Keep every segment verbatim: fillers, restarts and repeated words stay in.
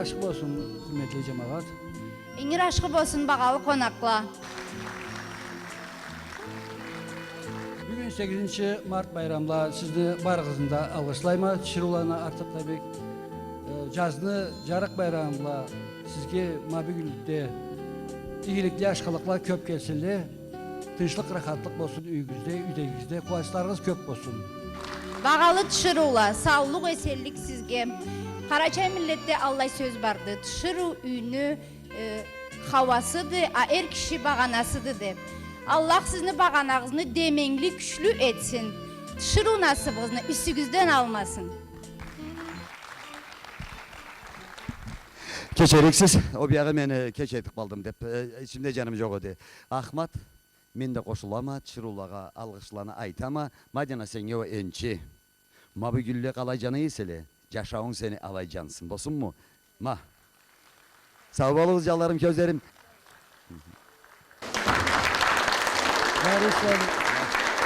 Ашхы болсун, хурметли джамагъат. Ингир ашхы болсун, багъалы къонакъла. Бюгюн, сегизинчи март байрамда, сизни барыгъызны да алгъышлайма, тиширыуланы артыкъ да бек. Э, джазны джарыкъ байрамы бла сизге ма бюгюнлюкде игиликли ашхылыкъла кёп келсинле. Тынчлыкъ, рахатлыкъ болсун юйюгюзде, юйдегигизде, къууанчларыгъыз кёп болсун. Багъалы тиширыула, саулукъ, эсенлик сизге. Къарачай миллетде аллай сёз барды: тиширыу юйню, э, хауасыды, а эр киши багъанасыды, деп. Аллах сизни багъанагъызны деменгили кючлю этсин. Тиширыу насыбыгъызны юсюгюзден алмасын. Кечериксиз, ол биягъы мени кеч этип къалдым деп, э, ичимде джаным джокъ эди. Ахмат, мен да къошулама, тиширыулагъа алгъышланы айтама. Мадина, сеннге уа энчи. Ма бюгюнле къалай джаны эселе, джашауунг сени алай джансын, болсунму? Ма. Сау болугъуз, джанларым, кёзлерим. Лариса,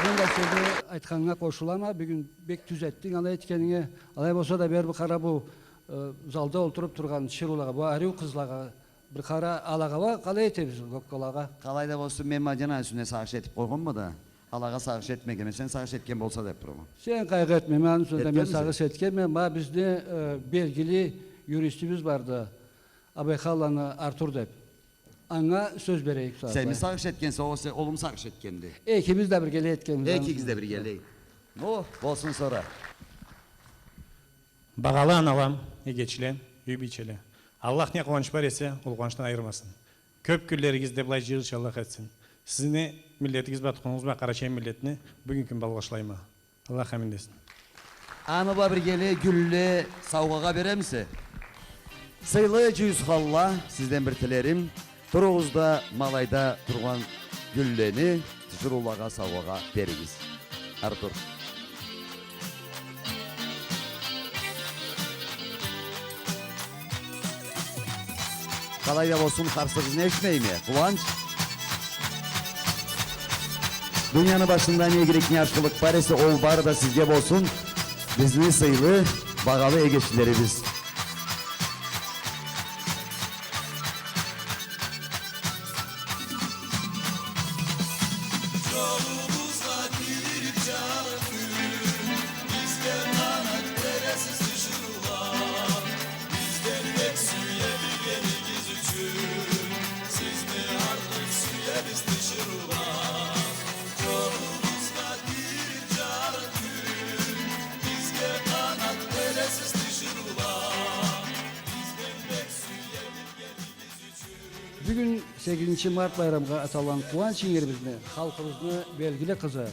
мен да сени айтханынга къошулама, бюгюн бек тюз этдинг алай этгенинге. Алай болса да, бери бир къара бу, э, залда олтуруп тургъан тиширыулагъа, бу ариу къызлагъа, бир къара, алагъа уа къалай этебиз, гокколагъа? Къалай да болсун, мен Мадинаны юсюне сагъыш этип къойгъанма да, алагъа сагъыш этмегенме, сен сагъыш этген болса деп турама. Сен къайгъы этме, мен юсюне да мен сагъыш этгенме, ма бизни, э, белгили юристибиз барды, Абайханланы Артур деп. Анга сёз берейик сора. Сенми сагъыш этгенсе, огъесе олум сагъыш этгенди? Экибиз да биргелей этгенбиз. Экигиз да биргелей. О, болсун сора. Багъалы аналам, эгечле, юй бийчеле. Аллах не къууанч бар эсе, ол къууанчдан айырмасын. Кёп кюнлеригизде былай джыйылыш Аллах этсин. Сизни миллетигиз бла, тукъумугъуз бла, къарачай миллетни бюгюн кюн бла алгъышлайма. Аллах амин десин. Аны бла биргелей гюлле саугъагъа беремисе? Сыйлы джюйюсханла, сизден бир тилерим, туругъуз да ма алайда тургъан гюллени тиширыулагъа саугъагъа беригиз. Артур. Къалай да болсун, харсыгъызны эшитмейме. Къууанч. Дунияны башында не игилик, не ашхылыкъ бар эсе, ол бары да сизге болсун, бизни сыйлы, багъалы эгечлерибиз. Бюгюн сегизинчи март байрамгъа аталгъан Къууанч ингирибизни, халкъыбызны белгили къызы,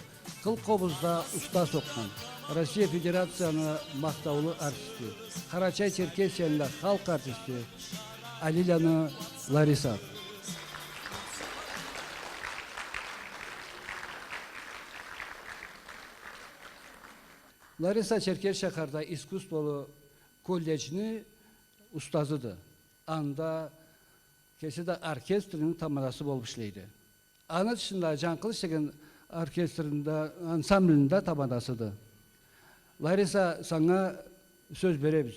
къыл къобузда уста сокъгъан, Россия Федерацияны махтаулу артисти, Къарачай-Черкесияны да халкъ артисти Алиланы Лариса. Лариса Черкес шахарда искусстволу колледжни устазыды. Анда кеси да оркестрни тамадасы болуп ишлейди. Аны тышында Джанкъылыч деген оркестрни да, ансамблни да тамадасыды. Лариса, санга сёз беребиз.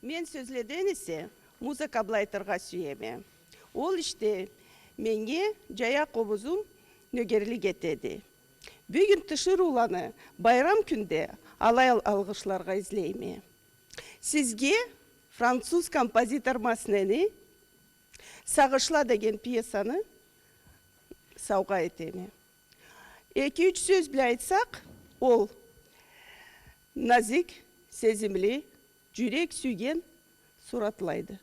Мен сёзледен эсе музыка бла айтыргъа сюеме. Ол ишде меннге джая къобузум нёгерлик этеди. Бюгюн тиширыуланы байрам кюнде алай ал-, алгъышларгъа излейме. Сизге француз композитор Маснени «Сагъышла» деген пьесаны саугъа этеме. Эки-юч сёз бла айтсакъ, ол назик, сезимли, джюрек сюйген суратлайды.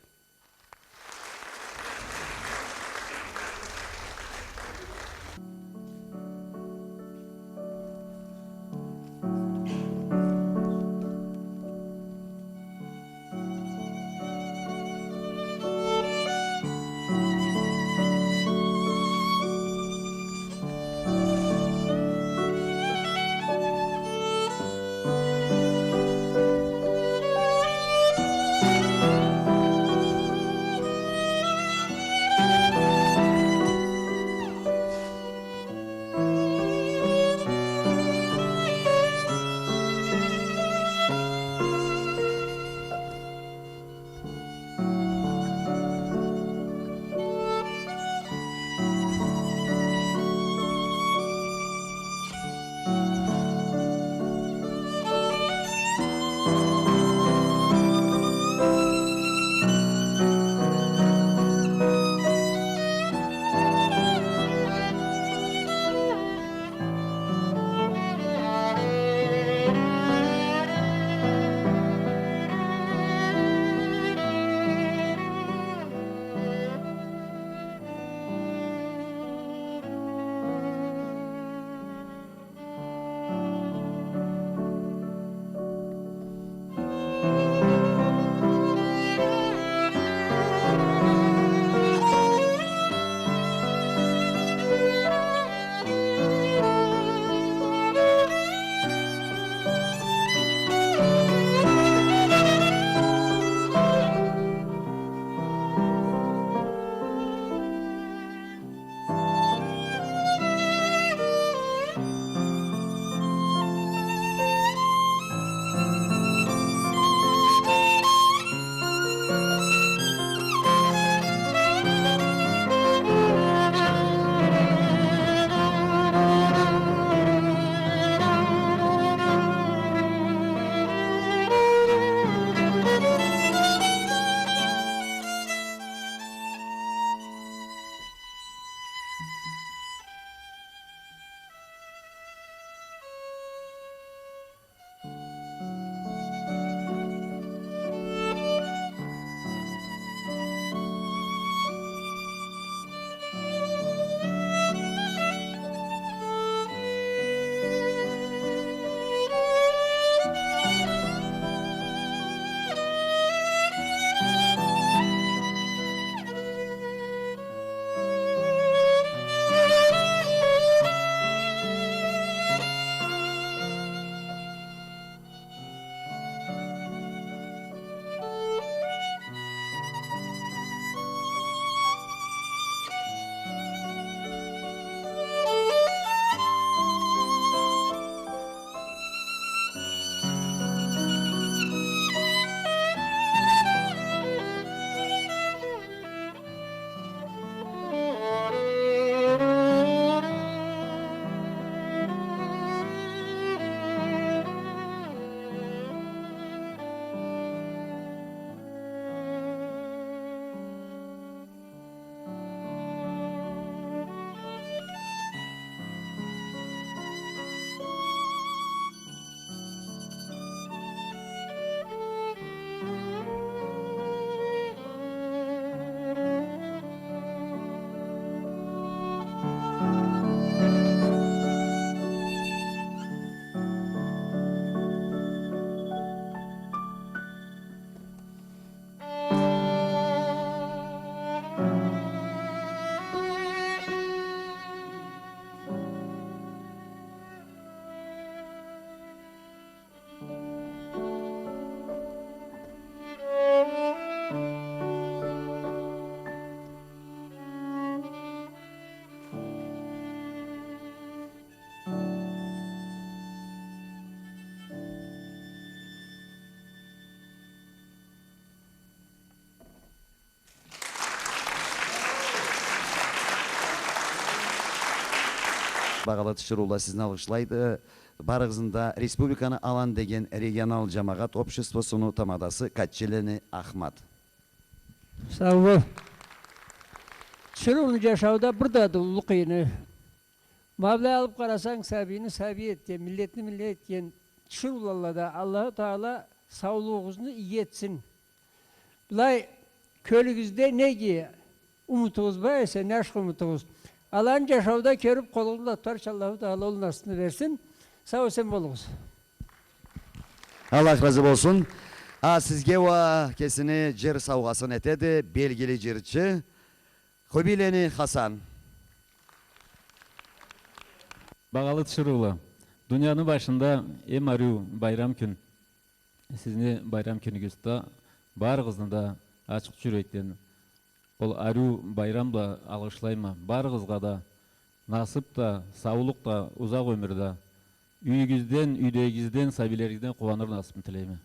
Багъалы тиширыула, сизни алгъышлайды барыгъызны да республиканы «Алан» деген регионал джамагъат обществосуну тамадасы Катчелени Ахмат. Сау бол. Тиширыуну джашауда бир да уллу къыйыны. Ма былай алыб къарасанг, сабийни сабий этген, миллетни миллет этген тиширыула да Аллаху Тагъала саулугъугъузну иги этсин. Былай кёлюгюзде не иги умутугъуз бар эсе, не ашхы умутугъуз. Аланы джашауда кёрюб, къолугъузну да тутарча Аллаху Тагъала ол насыбны берсин. Сау-эсен болугъуз. Аллах разы болсун. А сизге уа кесини джыр саугъасын этеди белгили джырчы Хубийлени Хасан. Багъалы тиширыула, дунияны башында эм ариу байрам кюн. Сизни байрам кюнюгюзде барыгъызны да ачыкъ джюрекден ол ариу байрам бла алгъышлайма. Барыгъызгъа да насыб да, саулукъ да, узакъ ёмюр да, юйюгюзден, юйдегигизден, сабийлеригизден къууаныр насыбны тилейме.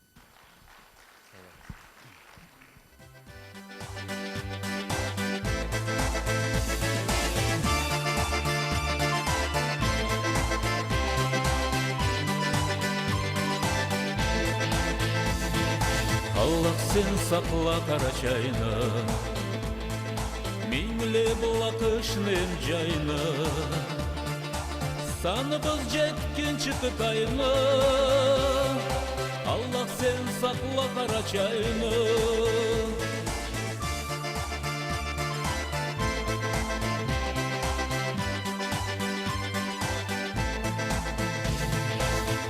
Аллах, сен сакъла Къарачайны, мингле бла къышны эм джайны. Саныбыз джетгинчи Къытайны, Аллах, сен сакъла Къарачайны.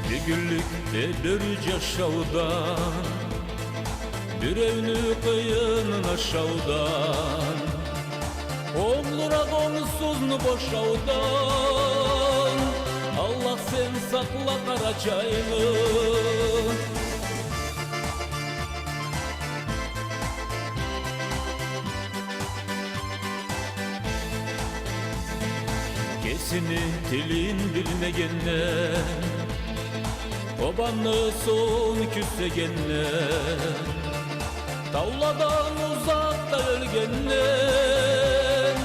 Бюгюнлюкде бир джашаудан, биреуню къыйынын ашаудан, онглуракъ онгсузну бошаудан, Аллах, сен сакъла Къарачайны. Кесини тилин билмегенден, Кобанны суун кюсегенден, тауладан узакъда ёлгенден,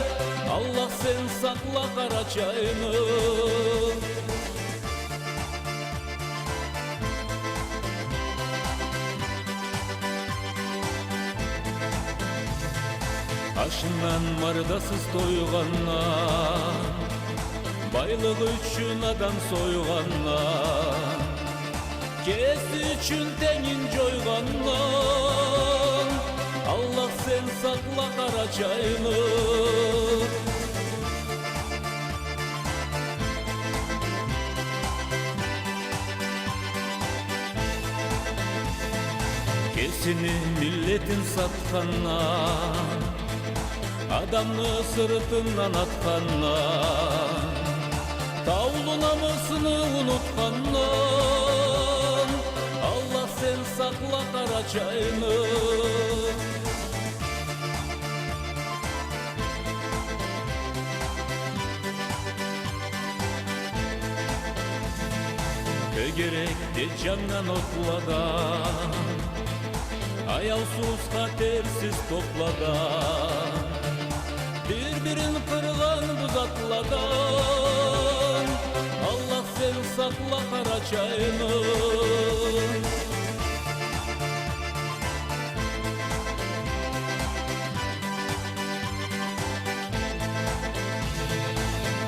Аллах, сен сакъла Къарачайны. Ашындан мардасыз тойгъандан, байлыкъ ючюн адам сойгъандан, кеси ючюн тенгин джойгъандан, Аллах, сен сакъла Къарачайны. Кесини миллетин сатхандан, адамны сыртындан атхандан, таулу намысны унутхандан, Аллах, сен сакъла Къарачайны. Тёгерекде джаннган отладан, аяусуз, хатерсиз топладан, бир-бирин къыргъан бу затладан, Аллах, сен сакъла Къарачайны.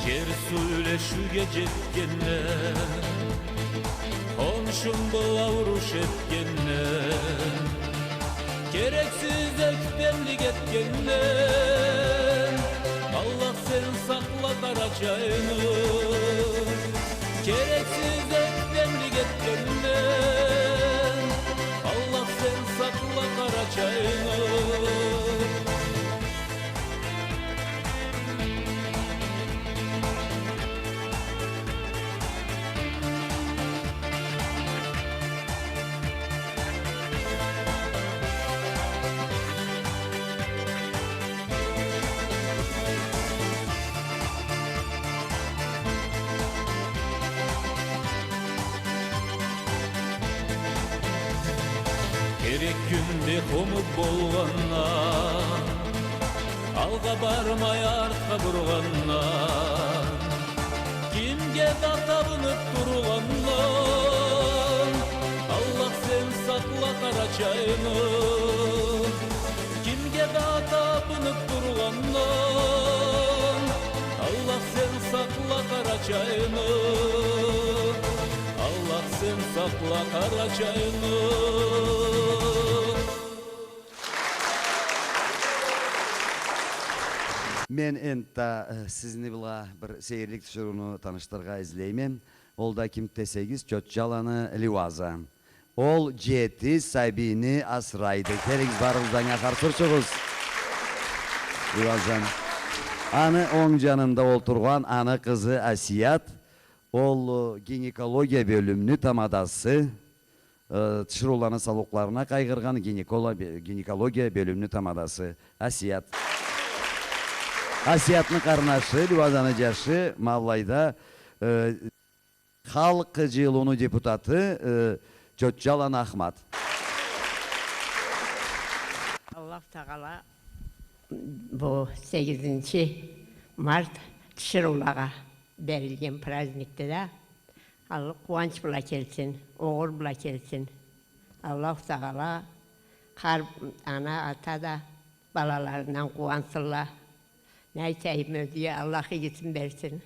Джер сёлешиуге джетгенде, хоншунг бла уруш этгенде, керексиз экдемлик этгенде, Аллах, сен сакъла Къарачайны. Керексиз экдемлик этгенде, Аллах, сен сакъла Къарачайны. Керек кюнде хомук болгъандан, алгъа бармай, артха бургъандан, ким Да табынып тургъандан, Аллах, сен сакъла Къарачайны. Кимге да табынып тургъандан, Аллах, сен сакъла Къарачайны. Аллах, сен сакъла Къарачайны. Мен энтда, э, сизни бла бир сейирлик тиширыуну танышдырыргъа излейме. Ол да ким десегиз, Чотчаланы Лиуаза. Ол джети сабийни асрайды. Келигиз, барыгъыз да анга харс урчугъуз. Лиуаза. Аны онг джанында олтургъан аны къызы Асият. Ол, э, гинекология бёлюмню тамадасы. Э, тиширыуланы саулукъларына къайгъыргъан гинеколог-, гинекология бёлюмню тамадасы Асият. Асиятны къарнашы, Лиуазаны джашы, ма былайда, э, Халкъ джыйылыуну депутаты, э, Чотчаланы Ахмат. Аллах Тагъала бу сегизинчи март тиширыулагъа берилген праздникди да, Аллах къууанч бла келсин, огъур бла келсин. Аллаху Тагъала хар ана, ата да балаларындан къууансынла. Не айтайым, ёзге Аллах игисин берсин.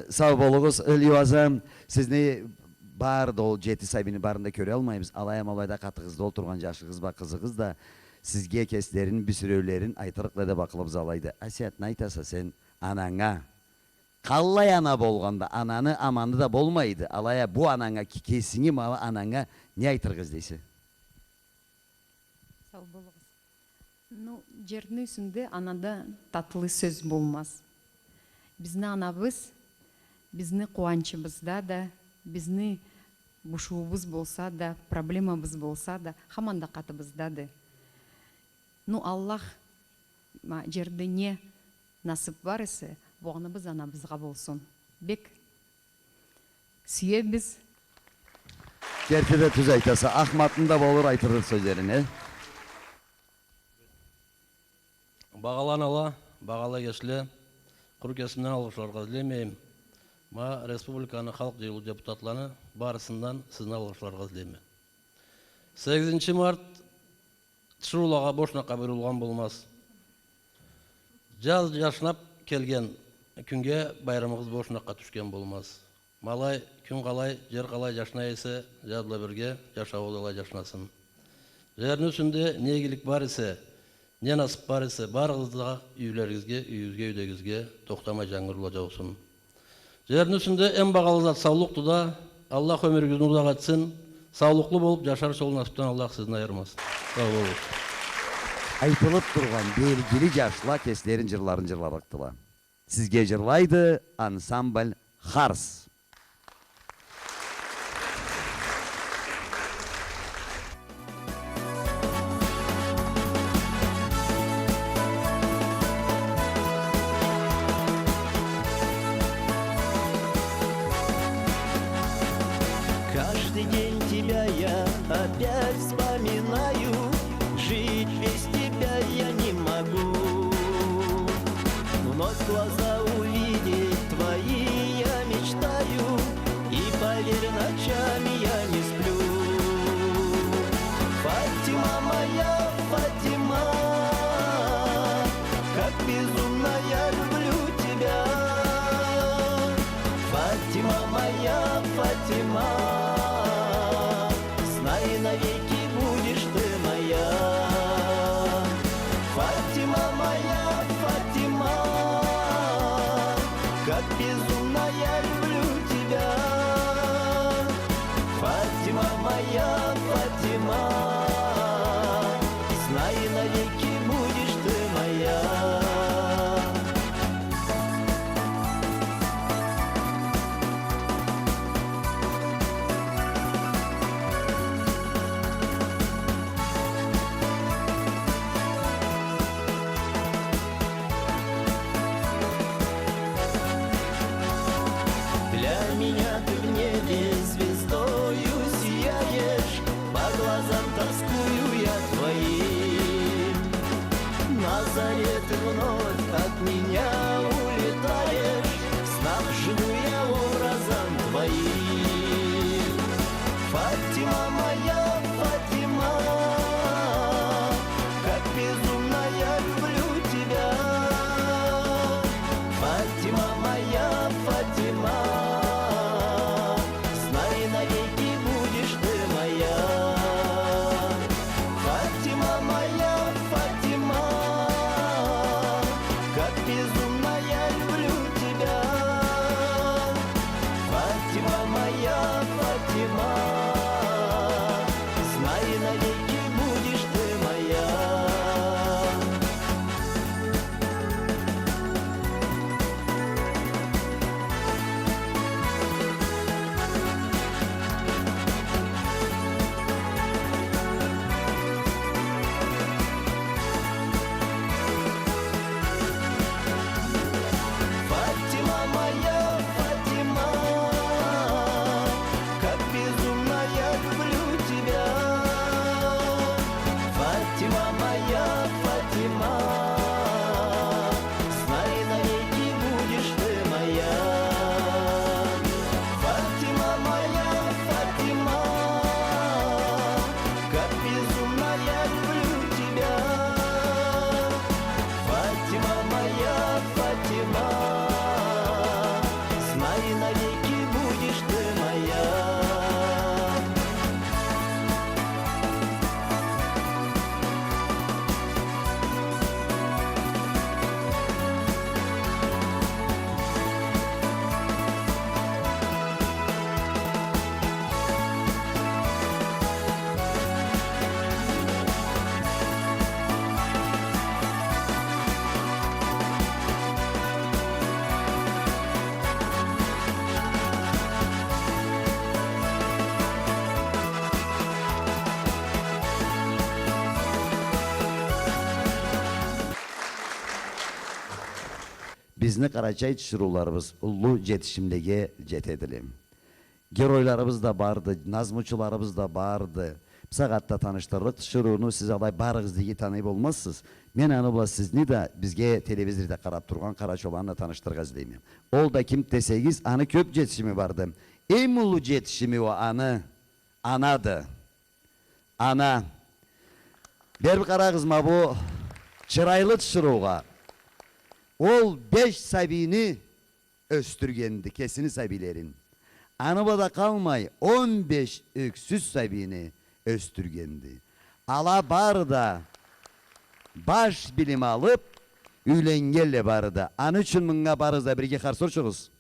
Сау болугъуз, Лиуаза. Сизни бары да, ол джети сабийни барын да кёралмайбыз. Алай а ма былайда къатыгъызда олтургъан джашыгъыз бла къызыгъыз да сизге кеслерини бир сюреулерин айтырыкъла деп акъылыбыз алайды. Асият, не айтаса сен ананга? Къаллай ана болгъанда, ананы аманы да болмайды. Алай а бу ананга, ке-, кесинги ма ананга не айтыргъа излейсе? Сау болугъуз. Ну, джерни юсюнде анада татлы сёз болмаз. Бизни анабыз, бизни къууанчыбызда да, бизни бушуубуз болса да, проблемабыз болса да, хаман да къатыбыздады. Ну, Аллах, ма, джерде не насып бар эсе, болгъаныбыз анабызгъа болсун. Бек сюебиз. Керти да тюз айтаса, Ахматны да болур айтырыкъ сёзлерин, э? Багъалы анала, багъалы эгечле, къуру кесимден алгъышларгъа излемейме. Ма республиканы Халкъ Джыйылыу депутатланы барысындан сизни алгъышларгъа излейме. Сегизинчи март тиширыулагъа бошуна къабыл болгъан болмаз. Джаз джашнап келген кюннге байрамыгъыз бошуна тюшген болмаз. Ма алай кюн къалай, джер къалай джашнай эсе, джаз бла бирге джашауу да алай джашнасын. Джерни юсюнде не игилик бар эсе, не насып бар эсе, барыгъыз да юйлеригизге, юйюгюзге, юйдегигизге тохтамай джангур бла джаусун. Джерни юсюнде эм багъалы зат саулукъду да, Аллах ёмюрюгюзню узакъ этсин. Саулукълу болуп джашар, сол насыпдан Аллах сизни айырмасын. Сау болугъуз. Айтылып тургъан белгили джашла кеслерини джырларын джырларыкъдыла. Сизге джырлайды ансамбль «Харс». Каждый день тебя я опять вспоминаю, жить без тебя я не могу. Вновь глаза увидеть твои я мечтаю, и, поверь, ночами я не сплю. Фатима моя, Фатима, как безумно я люблю тебя. Фатима моя, Фатима, знай, навеки будешь ты моя. Фатима моя, Фатима, как безумно я люблю тебя. Фатима моя, Фатима, знай, навеки будешь ты моя. Для Безумная, люблю тебя, Фатима моя, Фатима, знай, навеки будешь ты моя. Фатима моя, Фатима, как безумно я люблю тебя. Фатима моя, Фатима, знай, навеки будешь ты моя. Фатима моя, Фатима, как безумно я люблю тебя. Фатима моя, Фатима, знай, навеки будешь ты моя. Бизни къарачай тиширыуларыбыз уллу джетишимлеге джетедиле. Геройларыбыз да барды, назмучуларыбыз да барды. Бусагъатда таныштырлыкъ тиширыуну сиз алай барыгъыз да иги таный болмазсыз. Мен аны бла сизни да, бизге телевизорда къараб тургъан къарачайланы да таныштырыргъа излейме. Ол да ким десегиз, аны кёб джетишими барды. Эм уллу джетишими ол аны анады. Ана. Бери бир къарагъыз ма бу чырайлы тиширыугъа. Ол беш сабийни ёсдюргенди, кесини сабийлерин. Аны бла да къалмай, он беш ёксюз сабийни ёсдюргенди. Ала бары да баш билим алыб, юйленнгенле бары да. Аны ючюн мынга барыгъыз да бирге харс урчугъуз.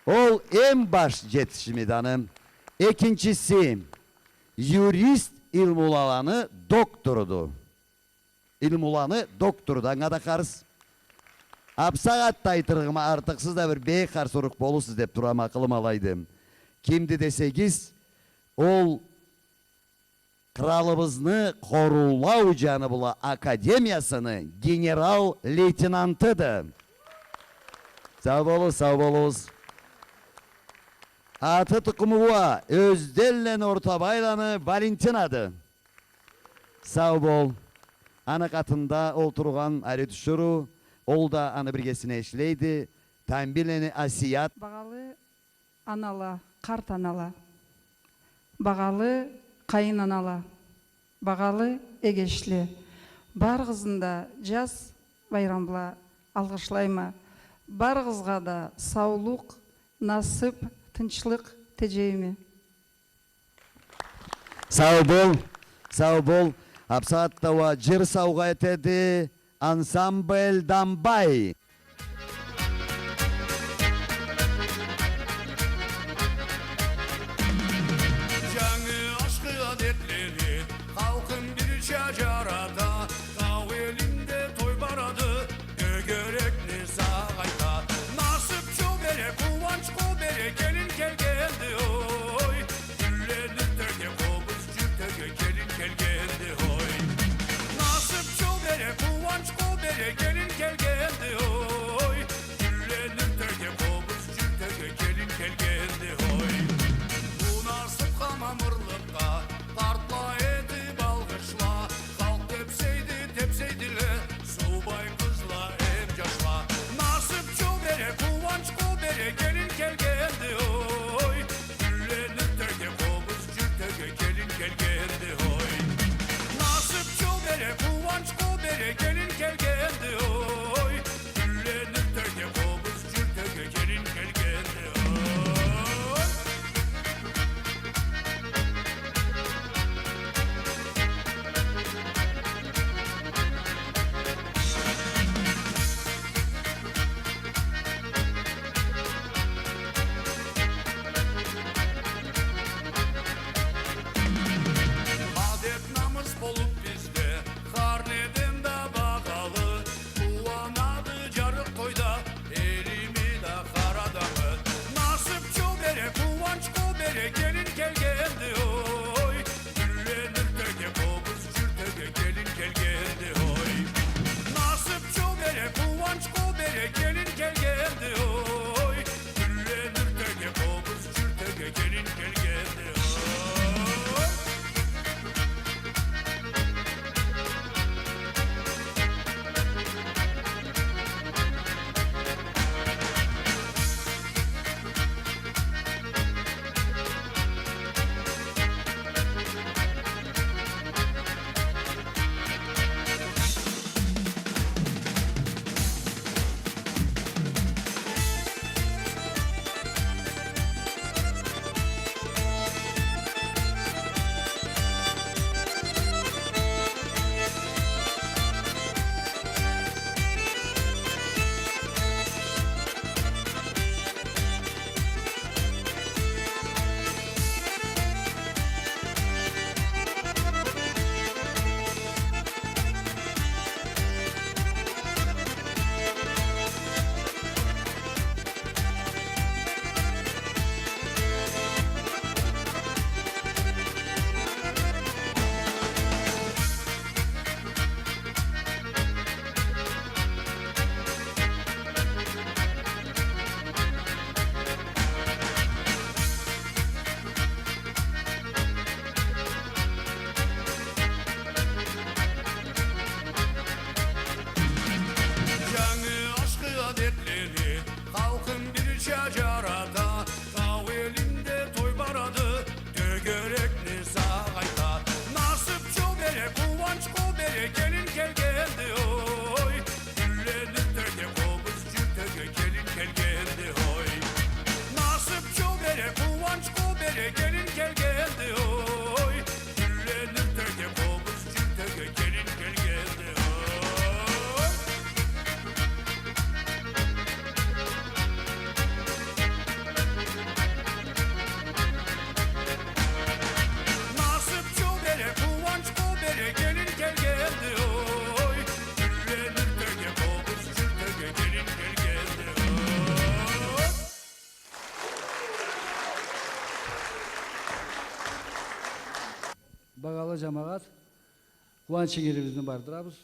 Ол эм баш джетишимиди аны. Экинчиси, юрист илмуланы докторуду. Илмуланы докторуду, анга да харс. А бусагъатда айтырыгъыма, артыкъсыз да бир бек харс урлукъ болурсуз деб турама, акъылым алайды. Кимди десегиз, ол Къралыбызны къоруулау джаны бла академиясыны генерал-лейтенантыды. Сау болугъуз, сау болугъуз. Аты тукъуму уа Ёзденланы Ортабайланы Валентинады. Сау бол. Аны къатында олтургъан ариу тиширыу, ол да аны биргесине ишлейди. Тамбийланы Асият. Багъалы анала, къарт анала, багъалы къайын анала, багъалы эгечле, барыгъызны да джаз байрам бла алгъышлайма. Барыгъызгъа да саулукъ, насыб, тынчлыкъ теджейме. Сау бол, сау бол. А бусагъатда уа джыр саугъа этеди ансамбль Дамбай. Джангы ашхы адетлени халкъым бирча джарата. Тау элинде той барады, тёгерекни сагъайта. Насыб чобере, къууанч къобере, келин келгенди, ой. Гюллени тёге, къобуз джюртеге, келин келгенди, ой. Насыб чобере, къууанч къобере, келин келгенди, ой. Джамагъат, къууанч ингирибизни бардырабыз.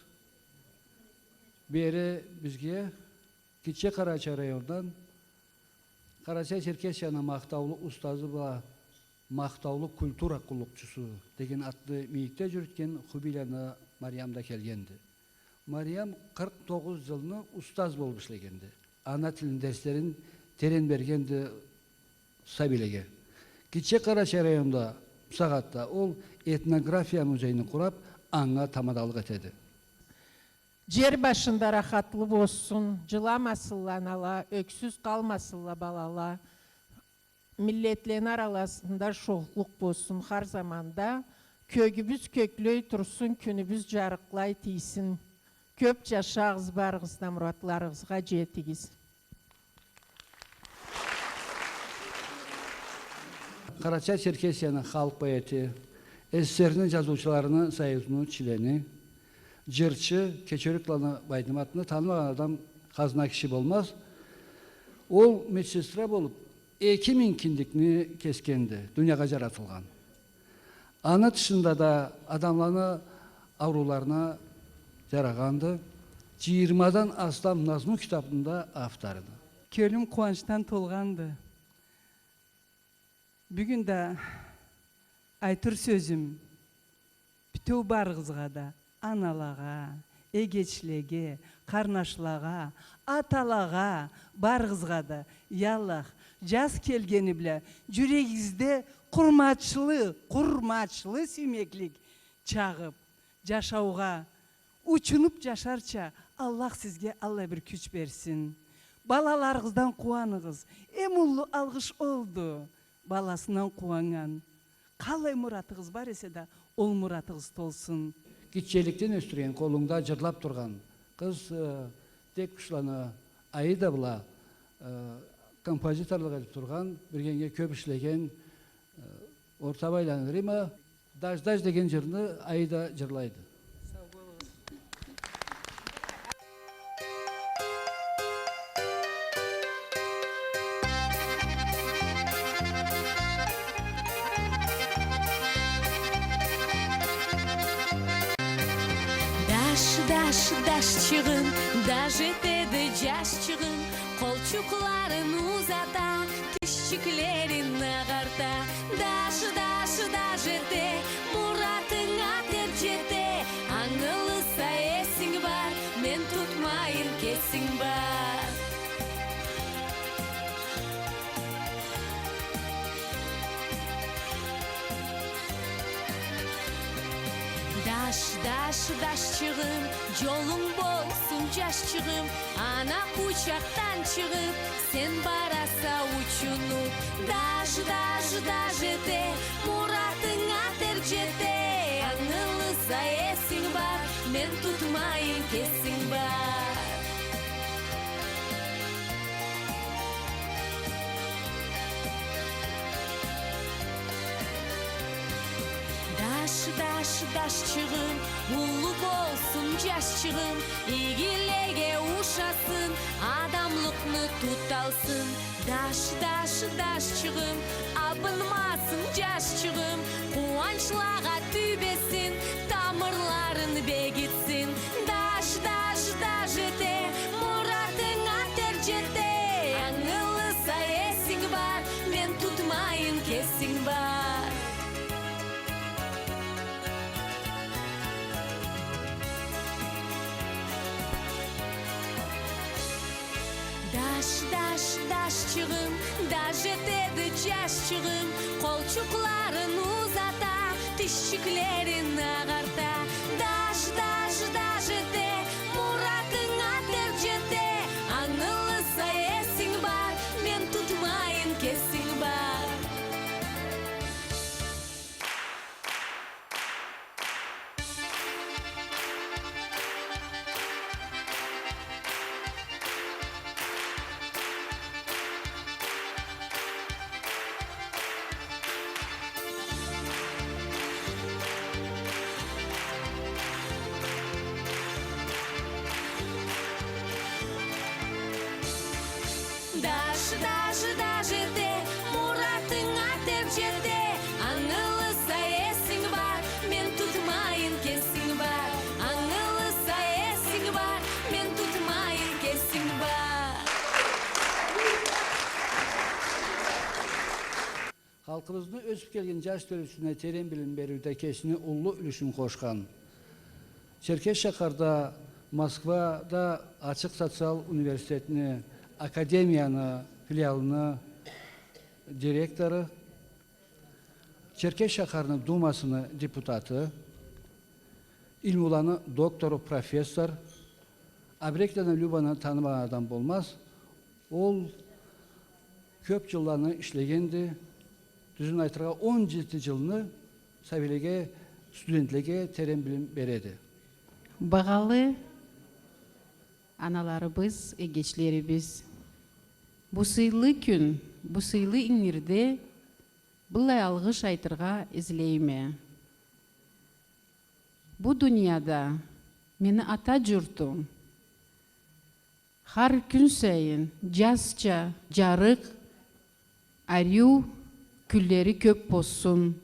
Бери бизге Гитче Къарачай райондан Къарачай-Черкесияны махтаулу устазы бла махтаулу культура къуллукъчусу деген атны мийикде джюрютген Хубийланы Мариям да келгенди. Мариям къыркъ тогъуз джылны устаз болуб ишлегенди. Ана тилни дерслерин терен бергенди сабийлеге. Гитче Къарачай районда бусагъатда ол этнография музейни къураб, анга тамадалыкъ этеди. Джер башында рахатлы болсун, джыламасынла анала, ёксюз къалмасынла балала. Миллетлени араласында шохлукъ болсун хар заманда. Кёгюбюз кёклей турсун, кюнюбюз джарыкълай тийсин. Кёб джашагъыз, барыгъыз да муратларыгъызгъа джетигиз. Къарачай-Черкесияны халкъ поэти, СССР-ни джазыучуларыны союзуну члени, джырчы Кечерюк Ланы Байдыматны танымагъан адам хазна киши болмаз. Ол медсестра болуб, эки минг киндикни кесгенди, дуниягъа джаратылгъан. Аны тышында да адамланы аурууларына джарагъанды. Джыйырмадан аслам назму китабны да авторуду. Кёлюм къууанчдан толгъанды. Бюгюн да айтыр сёзюм бютеу барыгъызгъа да, аналагъа, эгечлеге, къарнашлагъа, аталагъа, барыгъызгъа да, я Аллах, джаз келгени бла джюрегигизде къурмачлы, къурмачлы сюймеклик чагъыб, джашаугъа учунуб джашарча Аллах сизге аллай бир кюч берсин. Балаларыгъыздан къууаныгъыз. Эм уллу алгъыш олду. Баласындан къууаннган. Къалай муратыгъыз бар эсе да, ол муратыгъыз толсун. Гитчеликден ёсдюрген, къолунгда джырлаб тургъан къыз, э, тек къушланы Аида бла, э, композиторлукъ этиб тургъан, биргенге кёб ишлеген, э, Ортабайланы Рима. «Даж-даж» деген джырны Аида джырлайды. Сау болугъуз. Даж, даж, дажчыгъым, даж этеди джашчыгъым, къолчукъларын узата, тишчиклерин агъарта. Даж, даж, даж эте, муратынга тер джете. Ангылыса эсинг бар, мен тутмайын кесинг бар. Даж, даж, дажчыгъым, джолунг болсун, джашчыгъым, ана къучакъдан чыгъыб, сен бараса учунуб. Даж, даж, даж эте, муратынга тер джете. Ангылыса эсинг бар, мен тутмайын кесинг бар. Даж, даж, дажчыгъым, уллу болсун джашчыгъым, игилеге ушасын, адамлыкъны туталсын. Даж, даж, дажчыгъым, абынмасын джашчыгъым, къууанчлагъа тюбесин, тамырларын бегитсин. Даж, даж, даж эте, муратынга тер джете. Ангылыса эсинг бар, мен тутмайын кесинг бар. Даж, даж, дажчыгъым, даж этеди джашчыгъым, къолчукъларын узата, тишчиклерин агъарта. Даж, даж, даж эте, муратынга тер джете. Ангылыса эсинг бар, мен тутмайын кесинг бар. Халкъыбызны ёсюп келген джаш тёлюсюне терен билим бериуде кесини уллу юлюшюн къошхан, Черкес шахарда, Москвада ачыкъ социал университетни, академияны филиалыны директору, Черкес шахарны Думасыны депутаты, илмуланы доктору, профессор, Абрекленни Любаны танымагъан адам болмаз. Ол кёп джылланы ишлегенди. Тюзюн айтыргъа, он джети джылны сабийлеге, студентлеге терен билим береди. Багъалы аналарыбыз, эгечлерибиз, бу сыйлы кюн, бу сыйлы ингирде быллай алгъыш айтыргъа излейме. Бу дунияда мени ата джуртум хар кюн сайын джазча джарыкъ, ариу кюнлери кёп болсун.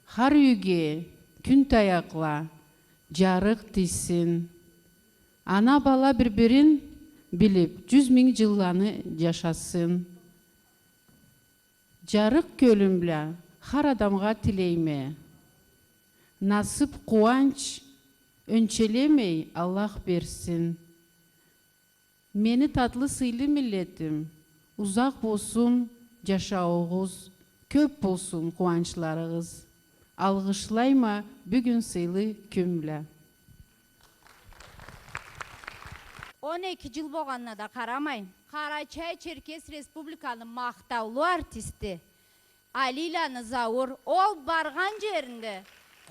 Хар юйге кюн таякъла, джарыкъ тийсин. Ана-бала бир-бирин билип, джюз минг джылланы джашасын. Джарыкъ кёлюм бла хар адамгъа тилейме. Насып, къууанч ёнчелемей Аллах берсин. Мени татлы, сыйлы миллетим, узакъ болсун джашауугъуз, кёп болсун къууанчларыгъыз. Алгъышлайма бюгюн сыйлы кюн бла. Он эки джыл болгъанына да къарамай, Къарачай-Черкес Республиканы махтаулу артисти Алийланы Заур, ол баргъан джеринде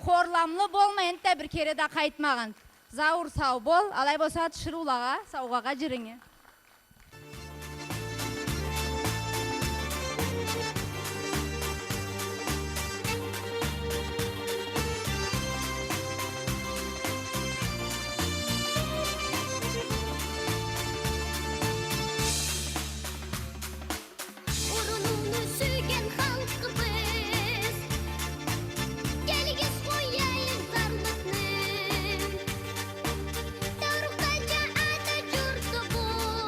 хорламлы болмай, энтда бир кере да къайтмагъан. Заур, сау бол, алай болса, тиширыулагъа, саугъагъа джюрюнге. Орнуну сюйген халкъыбыз, келигиз, къояйыкъ зарлыкъны. Таурухтача ата джуртубуз.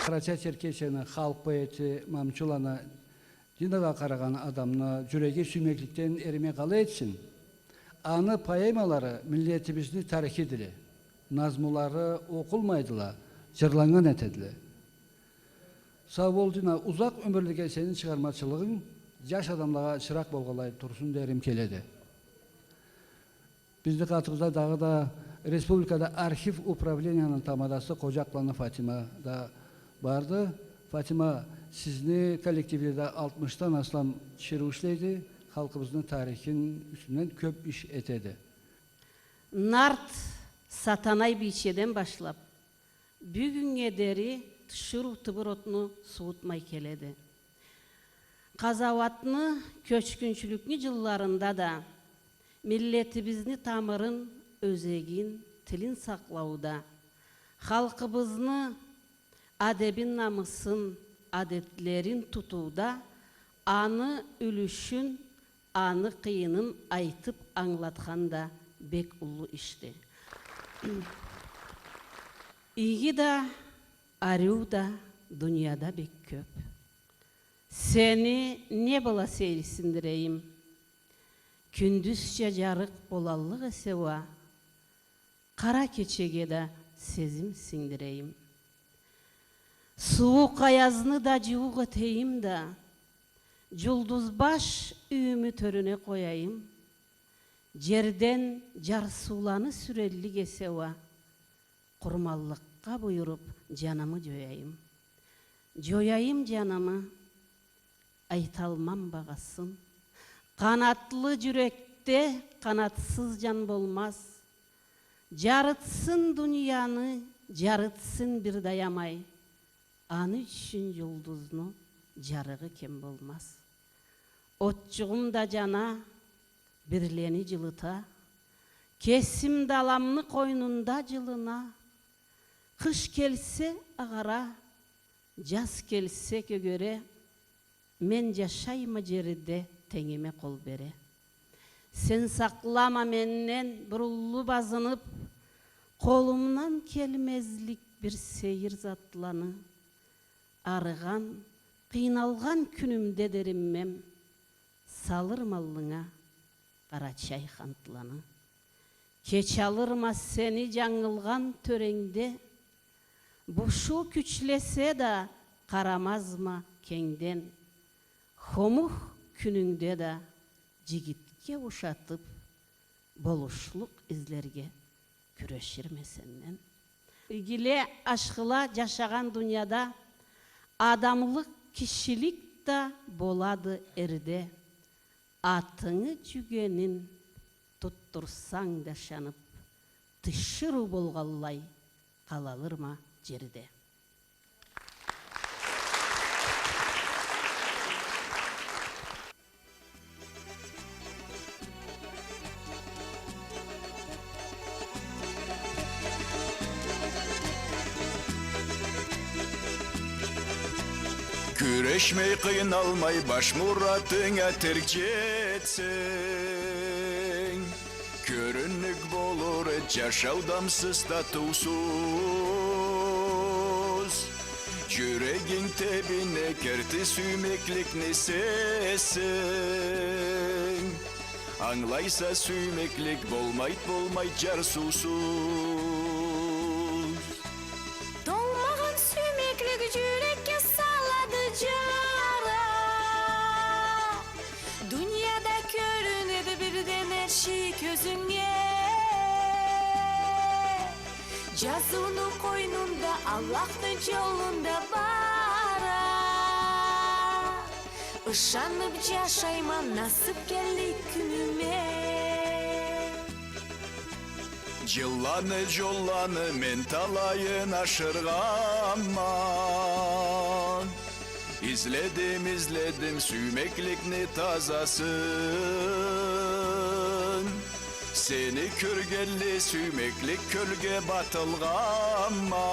Къарачай-черкесияны халкъ поэти Мамчуланы, дин динге къарагъан адамны джюреги сюймекликден эримей къалай этсин? Аны поэмалары миллетибизни тарихидиле. Назмулары окъулмайдыла, джырланнган этедиле. Сау бол, Дина, узакъ ёмюрлюге сени чыгъармачылыгъынг джаш адамлагъа чыракъ болгъанлай турсун дерим келеди. Бизни къатыбызда дагъыда республикада архив управленияны тамадасы Къоджакъланы Фатима да барды. Фатима, сизни коллективде да алтмышдан аслам тиширыу ишлейди, халкъыбызны тарихини юсюнден кёб иш этеди. Нарт Сатанай бийчеден башлаб, бюгюннге дери тиширыу тюбюр отну суутмай келеди. Къазауатны, кёчгюнчюлюкню джылларында да миллетибизни тамырын, ёзегин, тилин сакълауда, халкъыбызны адебин, намысын, адетлерин тутууда аны юлюшюн, аны къыйынын айтыб ангылатхан да бек уллу ишди. Иги да, ариу да дунияда бек кёб. Сени не бла сейирсиндирейим? Кюндюзча джарыкъ болаллыкъ эсе уа, къара кечеге да сезим сингдирейим. Сууукъ аязны да джууукъ этейим да, джулдузбаш юйюмю тёрюне къояйым. Джерден джарсыуланы сюреллик эсе уа, къурманлыкъгъа буюруб, джанымы джояйым. Джояйым джанымы, айталмам багъасын. Къанатлы джюрекде къанатсыз джан болмаз. Джарытсын дунияны, джарытсын бир да аямай. Аны ючюн джулдузну джарыгъы кем болмаз. Отчугъум да джана, бирлени джылыта. Кесим да аламны къойнунда джылына. Къыш келсе, агъара, джаз келсе, кёгере. Мен джашайма джериде тенгиме къол бере. Сен сакълама менден бир уллу базыныб, къолумдан келмезлик бир сейир затланы. Арыгъан, къыйналгъан кюнюмде деринмем, салырма аллынга Къарачай хантланы. Кеч алырма сени джангылгъан тёренде, бушуу кючлесе да, къарамазма кенгден. Хомух кюнюнгде да джигитге ушатыб, болушлукъ излерге кюреширме сенден. Игиле, ашхыла джашагъан дунияда адамлыкъ, кишилик да болады эрде. Атынгы джюгенин тутдурсанг да ышаныб, тиширыу болгъанлай къалалырма джерде. Кюрешмей, къыйналмай, баш муратынга терк джетсенг, кёрюннюк болур эди джашау дамсыз, татыусуз. Джюрегинг тебине керти сюймекликни сезсенг. Ангылайса, сюймеклик болмайд, болмайд джарсыусуз. Толмагъан сюймеклик джюрекге салады джара. Дунияда кёрюнеди бирден эр ший кёзюнге. Джазыуну къойнунда, Аллахны джолунда бара. Ышаныб джашайма насыб келлик кюнюме. Джылланы, джолланы мен талайын ашыргъанма. Изледим, изледим сюймекликни тазасын. Сени кёргенли сюймеклик кёлге батылгъанма.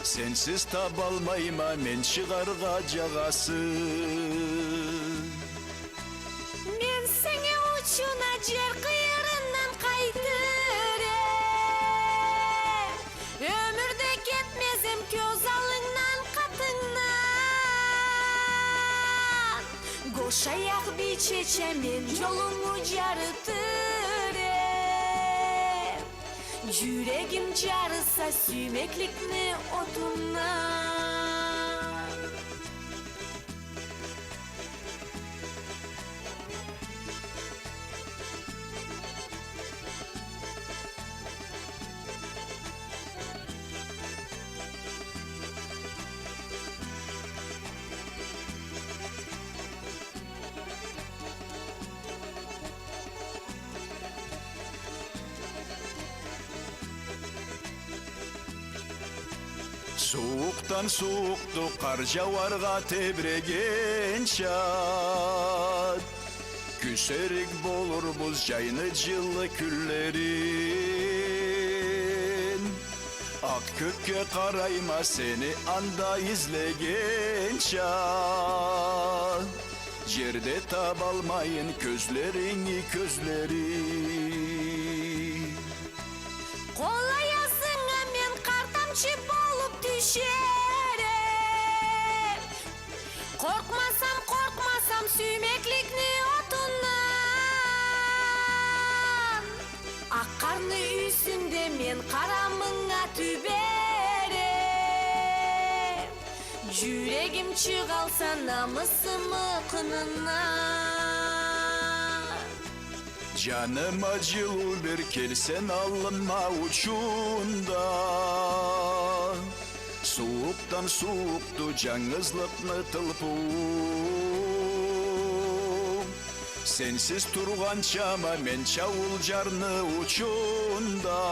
Сенсиз табалмайма мен чыгъаргъа джагъасын. Мен сени учун а джер къыйырындан къайтыр эм. Ёмюрде кетмез эм Шаях бийчеча мен джолунгу джарытыр эм. Джюрегим джарыса сюймекликни отундан. Сууукъдан сууукъду къар джауаргъа тебрегенча, кюсерик болурбуз джайны джылы кюнлерин. Акъ кёкге къарайма сени анда излегенча, джерде табалмайын кёзлеринги кёзлери. Къол аязынга мен къар тамчы болуп тюшер эм. Къоркъмасам, къоркъмасам сюймекликни отундан. Акъ къарны юсюнде мен къарамынга тюбер эм. Джюрегим чыгъалса намысымы къынындан. Джаныма джылыу бер, кел сен аллыма учунгда. Сууукъдан сууукъду джангызлыкъны тылпыуу. Сенсиз тургъанчама мен чаул джарны учунгда.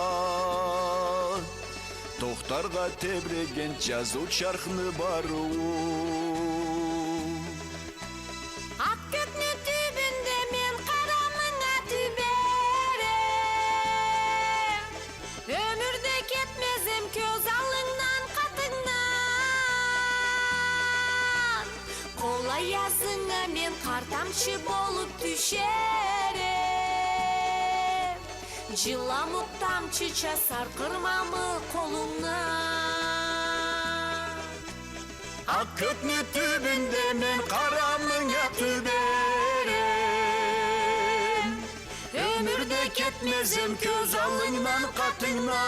Тохтаргъа тебреген джазыу чархны барыуу. Акъ кёкню тюбюнде мен къарамынга тюбер эм. Ёмюрде кетмез эм кёз аллынгдан къатынгдан. Къол аязынга мен къар тамчы болуп тюшер эм. Джыламукъ тамчыча саркъырмамы къолунгдан. Акъ кёкню тюбюнде мен къарамынга тюбер эм. Ёмюрде кетмез эм кёз аллынгдан къатынгдан.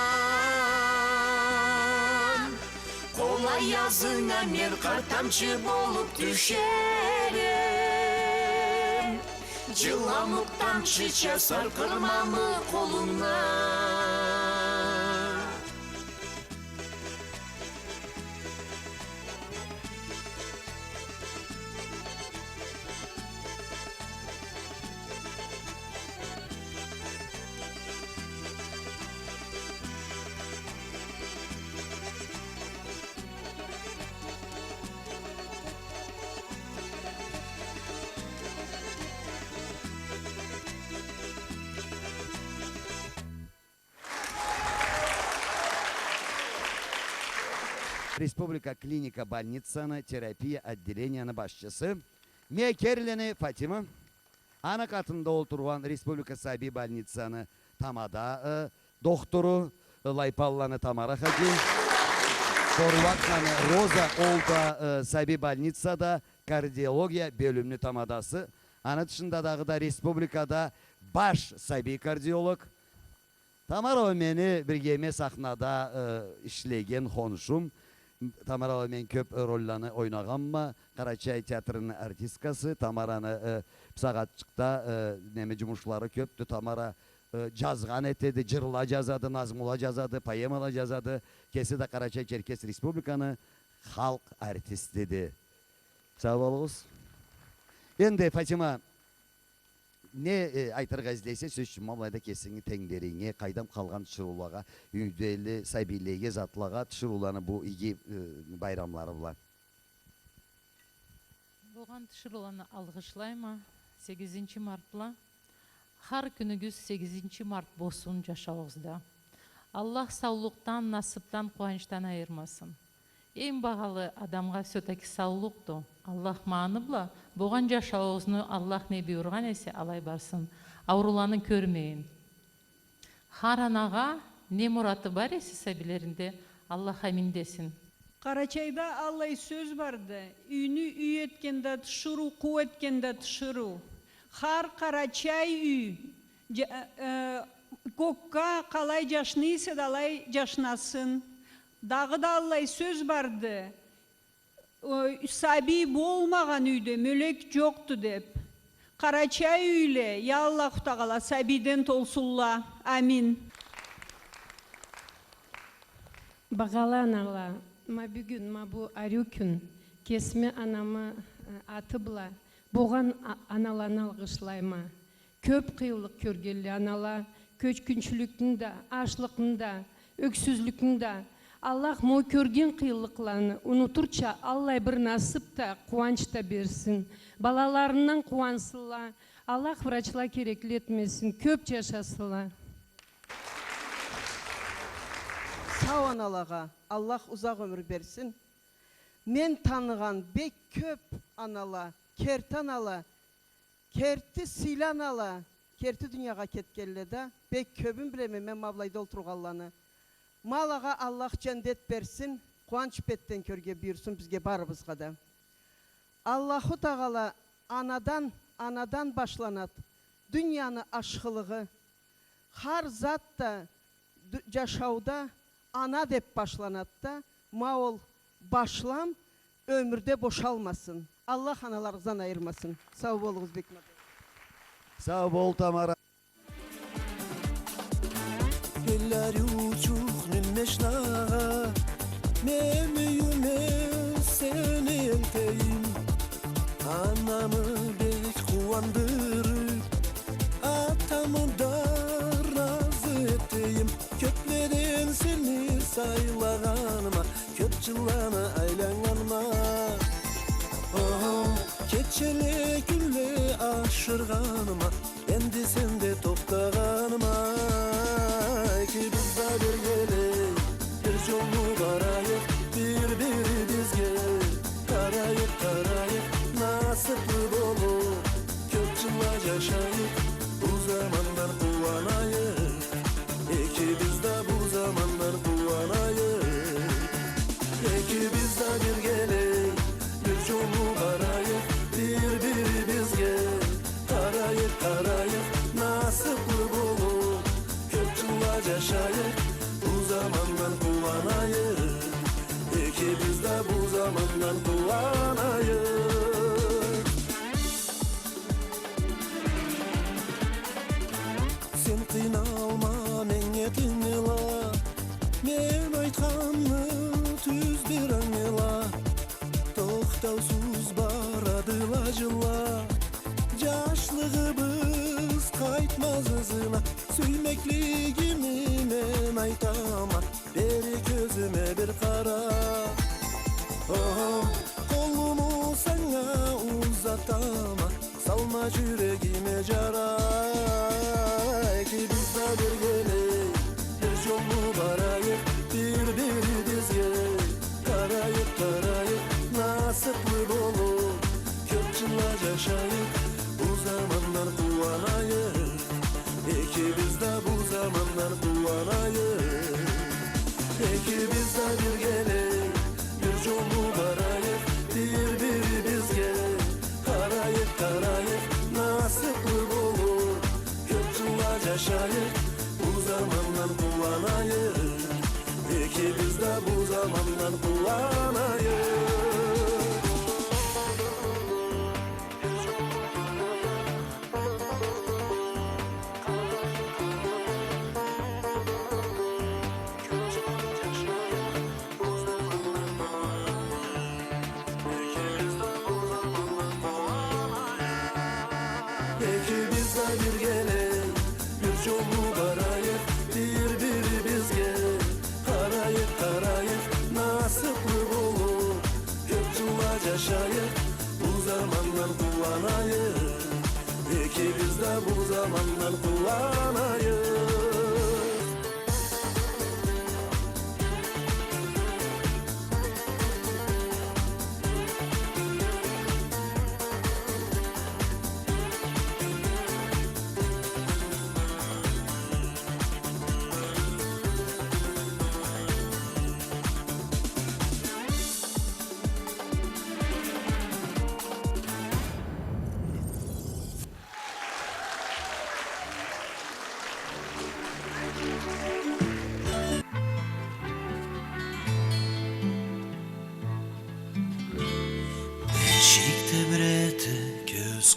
Къол аязынга мен къар тамчы болуп тюшер эм. Джыламукъ тамчыча саркъырмамы къолунгдан. Республика клиника больницаны терапия отделенияны башчысы Мекерлени Фатима. Аны къатында олтургъан республика сабий больницаны тамада, э, дохтуру, э, Лайпанланы Тамара хадим, Хорватланы Роза, ол да, э, сабий больницада кардиология бёлюмню тамадасы. Аны тышында дагъыда республикада баш сабий кардиолог, Тамара бла мени биргеме сахнада, э, ишлеген хоншум. Тамара бла мен кёп ролланы ойнагъанма. Къарачай театрыны артисткасы. Тамараны, э, бусагъатчыкъда, э, неме, джумушлары кёпдю. Тамара, э, джазгъан этеди, джырла джазады, назмула джазады, поэмала джазады. Кеси да Къарачай-Черкес Республиканы халкъ артистиди. Сау болугъуз. Энди, Фатима, не, э, айтыргъа излейсе, сёз ючюн, ма былайда кесинги тенглеринге, къайдам, къалгъан тиширыулагъа, юйдели сабийлеге, затлагъа, тиширыуланы бу иги, э, байрамлары бла. Болгъан тиширыуланы алгъышлайма сегизинчи март бла. Хар кюнюгюз сегизинчи март болсун джашауугъузда. Аллах саулукъдан, насыпдан, къууанчдан айырмасын. Эм багъалы адамгъа всё-таки саулукъду. Аллах ма аны бла, болгъан джашауугъузну Аллах не буюргъан эсе, алай барсын. Аурууланы кёрмейин. Хар анагъа не мураты бар эсе сабийлеринде, Аллах амин десин. Къарачайда аллай сёз барды: юйню юй этген да тиширыу, къуу этген да тиширыу. Хар къарачай юй, джа-, э, кёкге къалай джашнай эсе да, алай джашнасын. Дагъыда аллай сёз барды: Ой, сабий болмагъан юйде мёлек джокъду, деб. Къарачай юйле, я Аллаху Тагъала, сабийден толсунла. Амин. Багъалы анала, ма бюгюн, ма бу ариу кюн кесими анамы, э, аты бла болгъан а-, аналаны алгъышлайма. Кёб къыйынлыкъ кёргенле анала, кёчгюнчюлюкню да, ачлыкъны да, ёксюзлюкню да. Аллах ма ол кёрген къыйынлыкъланы унутурча аллай бир насыб да, къууанч да берсин. Балаларындан къууансынла. Аллах врачла керекли этмесин. Кёб джашасынла. Сау аналагъа Аллах узакъ ёмюр берсин. Мен таныгъан бек кёб анала, керти анала, керти сыйлы анала, керти дуниягъа кетгенле да, бек кёбюн билеме мен ма былайда олтургъанланы. Ма алагъа Аллах джандет берсин, къууанч бетден кёрюрге буюрсун бизге барыбызгъа да. Аллаху Тагъала анадан, анадан башланад дунияны ашхылыгъы. Хар зат да ду-, джашауда ана деб башланад да, ма ол башлам ёмюрде бошалмасын. Аллах аналарыгъыздан айырмасын. Сау болугъуз, Бекмамбет. Сау бол, Тамара. Эл ариучукъ Меммешнагъа, мен юйюме сени элтейим. Анамы бек къууандырыб, атамы да разы этейим. Кёбледен сени сайлагъаныма, кёб джылланы айланнганыма, охо, кечеле, кюнле ашыргъаныма, энди сенде тохтагъаныма. Экибиз да биргелей бир джолну барайыкъ, бир-бирибизге къарайыкъ, къарайыкъ, насыблы болуб кёб джылла джашайыкъ, бу замандан къууанайыкъ. Экибиз да бу замандан къууанайыкъ. Экибиз да биргелей бир джолну барайыкъ, бир-бирибизге къарайыкъ, къарайыкъ, насыблы болуб кёб джылла джашайыкъ, бу замандан къууанайыкъ. Экибиз да бу замандан къууанайыкъ. Сен къыйналма, меннге тынгыла, мен айтханны тюз бир ангыла. Тохтаусуз барадыла джылла, джашлыгъыбыз къайтмаз ызына. Сюймеклигими мен айтама, бери кёзюме бир къара. Охо, къолуму санга узатама, салма джюрегиме джара. Экибиз да биргелей бир джолну барайыкъ, бир-бирибизге къарайыкъ, къарайыкъ, насыблы болуб кёб джылла джашайыкъ, бу замандан къууанайыкъ. Экибиз да бу замандан къууанайыкъ. Экибиз да биргелей бир джолну барайыкъ, бир-бирибизге къарайыкъ, къарайыкъ, насыблы болуб кёб джылла джашайыкъ, бу замандан къууанайыкъ. Экибиз да бу замандан къууанайыкъ. Экибиз да биргелей бир джолну барайыкъ, бир-бирибизге къарайыкъ, къарайыкъ, насыблы болуб кёб джылла джашайыкъ, бу замандан къууанайыкъ. Экибиз да бу замандан къууанайыкъ.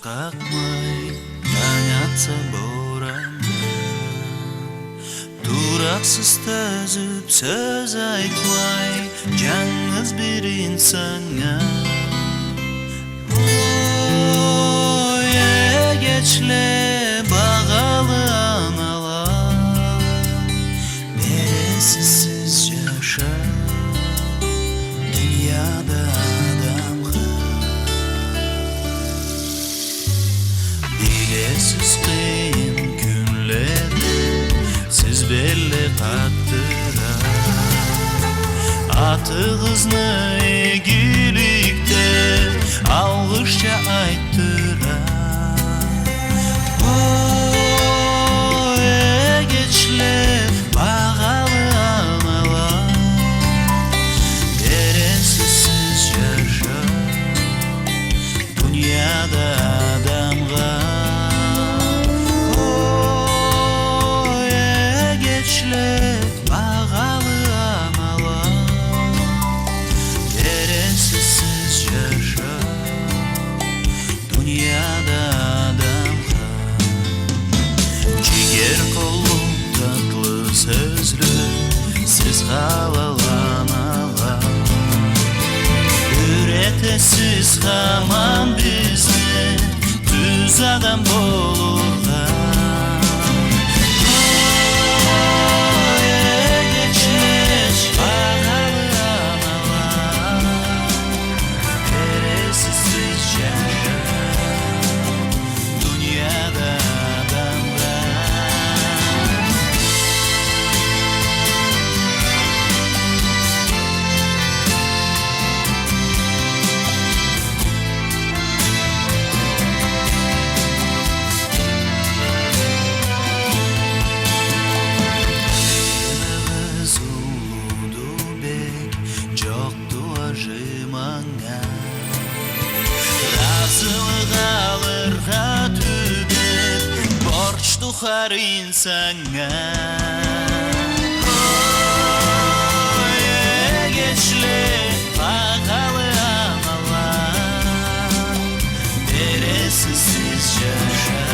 Къакъмай, танг атса борандан, туракъсыз тёзюп, сёз айтмай, жангыз бир инсаннга. Ой, эгечле, багъалы анала, бересиз сиз жашау дунияда адамгъа. Билесиз, къыйын кюнледе сиз белле къатдыра, атыгъызны игиликде алгъышча айтдыра. Ой, эгечле, багъалы анала, бересиз сиз жашау дунияда адамгъа. Ой, эгечле, багъалы анала, бересиз сиз жашау дунияда адамгъа. Жигер къоллукъ, татлы сёзлю сиз, халал анала, юйретесиз хаман бизни тюз адам болургъа. Ой, эгечле, багъалы анала, бересиз сиз жашау дунияда адамгъа. Къыйыныгъыз уллуду бек, жокъду ажы манга. Разылыкъ алыргъа тюбек борчду хар инсаннга. Ой, эгечле, багъалы анала, бересиз сиз жашау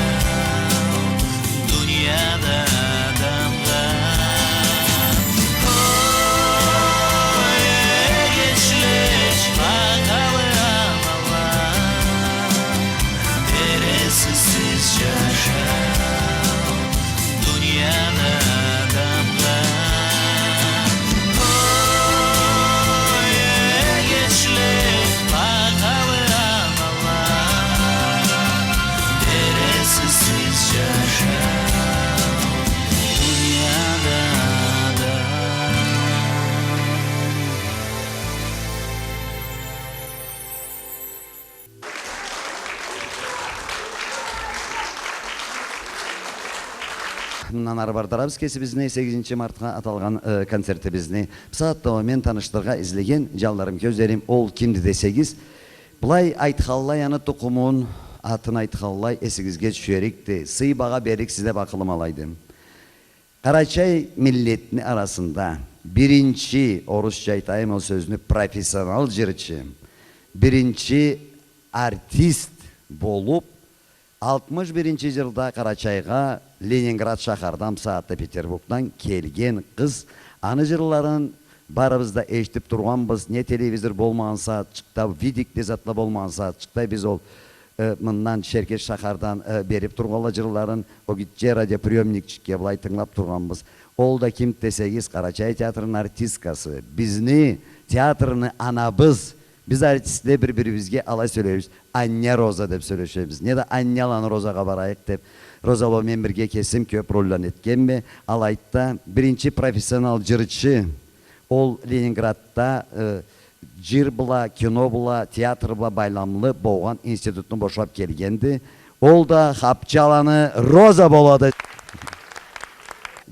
дунияда адамгъа. Ой, эгечле, багъалы анала, бересиз сиз жашау дунияда адамгъа. Ой, эгечле, багъалы анала, бересиз сиз жашау дунияда адамгъа. Мындан ары бардырабыз кесибизни сегизинчи мартха аталгъан, э, концертибизни. Бусагъатда уа мен танышдырыргъа излеген, жанларым, кёзлерим, ол кимди десегиз, былай айтханлай, аны тукъумун, атын айтханлай, эсигизге тюшерикди, сый-багъа берликсиз деп акъылым алайды. Къарачай миллетни арасында биринчи, орусча айтайым ол сёзню, профессионал жырчы, биринчи артист болуп, алтмыш биринчи жылда Къарачайгъа Ленинград шахардан, бусагъатда Петербургдан келген къыз. Аны жырларын барыбыз да эшитип тургъанбыз, не телевизор болмагъан сагъатчыкъда, видик, не затла болмагъан сагъатчыкъда биз ол э, мындан, Шеркеш шахардан, э, берип тургъанла жырларын, ол гитче радиоприёмникчикге былай тынгылап тургъанбыз. Ол да ким десегиз, Къарачай театрыны артисткасы, бизни театрны анабыз. Биз, артистле, бир-бирибизге алай сёлейбиз, Аня, Роза деп сёлешебиз. Неда Аня, ала, Розагъа барайыкъ деп. Роза бла мен бирге кесим кёп ролланы этгенме. Алайды да, биринчи профессионал жырчы. Ол Ленинградда, э, жыр бла, кино бла, театр бла байламлы болгъан институтну бошап келгенди. Ол да Хапчаланы Роза болады.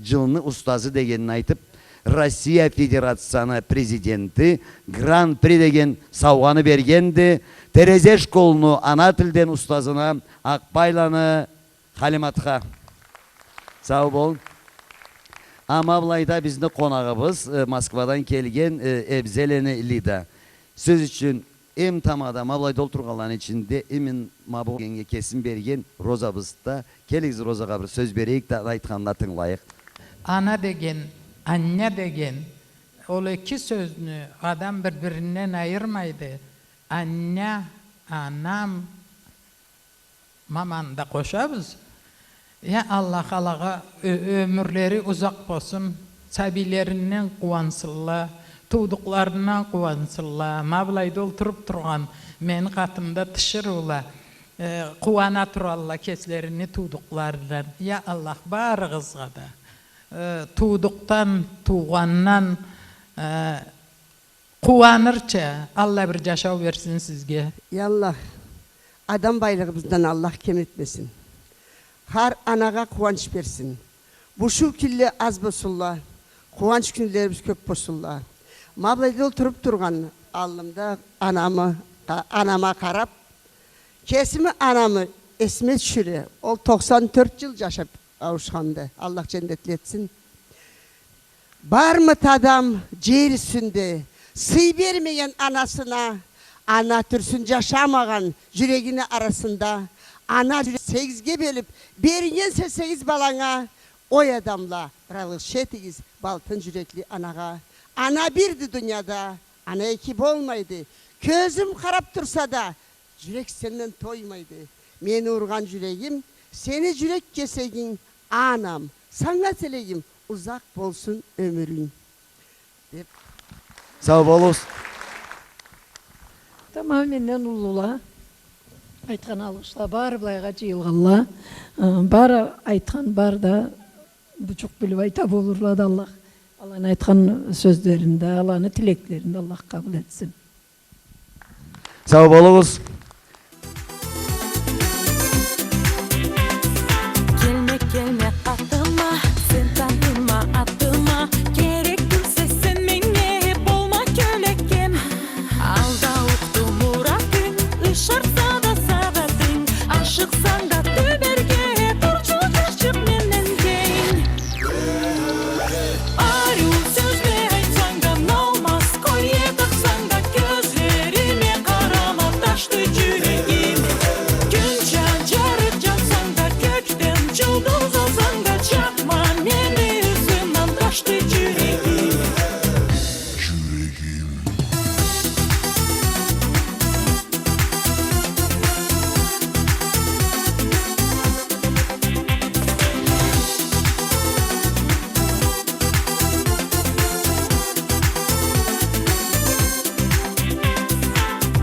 Жылны устазы дегенин айтып, Россия Федерацияны президенти Гран-при деген саугъаны бергенди. Терезе школну ана тилден устазына Акъбайланы Халиматха. Сау бол. Ама былайда бизни къонагъыбыз, э, Москвадан келген, э, Эбзелени Лида. Сёз ючюн, эм тамада ма былайда олтургъанланы ичинде эм ма бу кесин берген Розабыз да. Келигиз, Розагъа бир сёз берейик да, айтханын тынгылайыкъ. Ана деген, аня деген, ол эки сёзню адам бир-биринден айырмайды. Аня, анам, маманы да къошабыз. Я Аллах, алагъа ё-, ёмюрлери узакъ болсун, сабийлеринден къууансынла, туудукъларындан къууансынла. Ма былайда олтуруб тургъан мени къатымда тиширыула, э, къууана туралла кеслерини туудукъларындан. Я Аллах, барыгъызгъа да, э, туудукъдан, туугъандан, э, къууанырча, Аллах бир джашау берсин сизге. Я Аллах, адам байлыгъыбыздан Аллах кем этмесин. Хар анагъа къууанч берсин. Бушуу кюнле аз болсунла, къууанч кюнлерибиз кёб болсунла. Ма былайда олтуруб тургъан аллымда анамы, къа-, анама къараб, кесими анамы эсиме тюшюре. Ол тохсан тёрт джыл джашаб ауушханды. Аллах джандетли этсин. Бармыды адам джер юсюнде сый бермеген анасына, ана тюрсюн джашамагъан джюрегини арасында, ана джюрек сегизге бёлюб, берген сексен сегиз баланга, ой, адамла, бир алгъыш этигиз бу алтын джюрекли анагъа. Ана бирди дунияда, ана эки болмайды. Кёзюм къараб турса да, джюрек сенден тоймайды. Мени ургъан джюрегим, сени джюрек кесегинг, анам, санга тилегим, узакъ болсун ёмюрюнг, деб. Сау болугъуз. Тамам, менден уллула айтхан алгъышла бар, былайгъа джыйылгъанла, э, бар айтхан бар да, бучукъ билиб айта болурла да, Аллах аланы айтхан сёзлерин да, аланы тилеклерин да Аллах къабыл этсин. Сау болугъуз. Келме, келме къатыма, сен татыма, атыма, керек тюлсе сен меннге, болма кёлеккем. Алда укъду муратынг, ышартса да сагъатынг, ашыкъсанг да тюберге, турчу джашчыкъ меннге тенг. Ариу сёзле айтсанг да, алмаз колье такъсанг да, кёзлериме къарама, ташды джюрегим. Кюн джан джарыкъ джатсанг да, кёкден джулдуз аусанг да, чакъма мени ызымдан, ташды джюрегим. Джюрегим.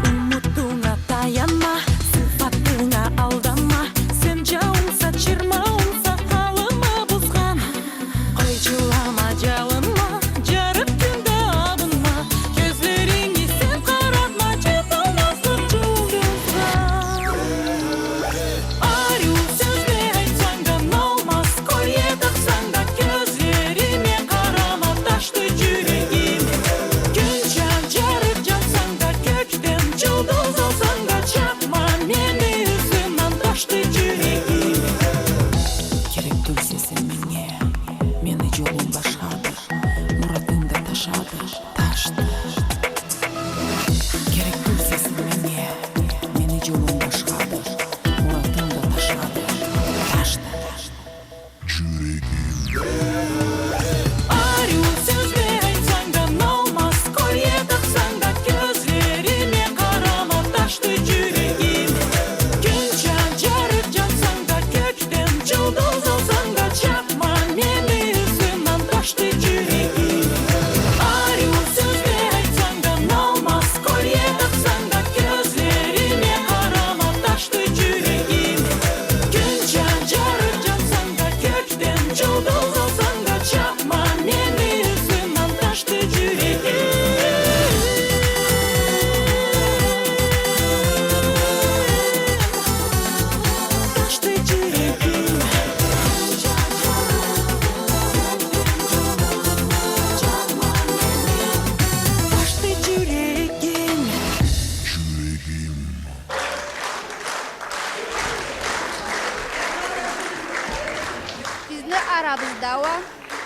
Умутунга таянма, сыфатынга алданма, сен джаунгса, чырмаунгса, халымы бузгъан. Къой, джылама, джалынма, джарыкъ кюнде абынма, кёзлеринги сен къаратма, джеталмазлыкъ джулдузгъа. Ариу сёзле айтсанг да, алмаз колье такъсанг да, кёзлериме къарама, ташды джюрегим. Кюн джан джарыкъ джатсанг да, кёкден джулдуз аусанг да, чакъма мени ызымдан, ташды джюрегим. Керек тюлсе сен меннге, мени джолум башхады, муратым да ташады, ташды. Керек тюлсе сен меннге, мени джолум башхады, муратым да ташады, ташды. Джюрегим. Ариу сёзле айтсанг да, алмаз колье такъсанг да, кёзлериме къарама, ташды джюрегим. Кюн джан джарыкъ джатсанг да, кёк ден джулдуз аусанг да, чакъма мени ызымдан, ташды джюрегим. Ариу сёзле айтсанг да, алмаз колье такъсанг да, кёзлериме къарама, ташды джюрегим. Кюн джан джарыкъ джатсанг да, кёк ден джулдуз аусанг да, чакъма мени ызымдан, ташды джюрегим. Ташды джюрегим. Ташды джюрегим. Джюрегим. Бизни арабызда уа,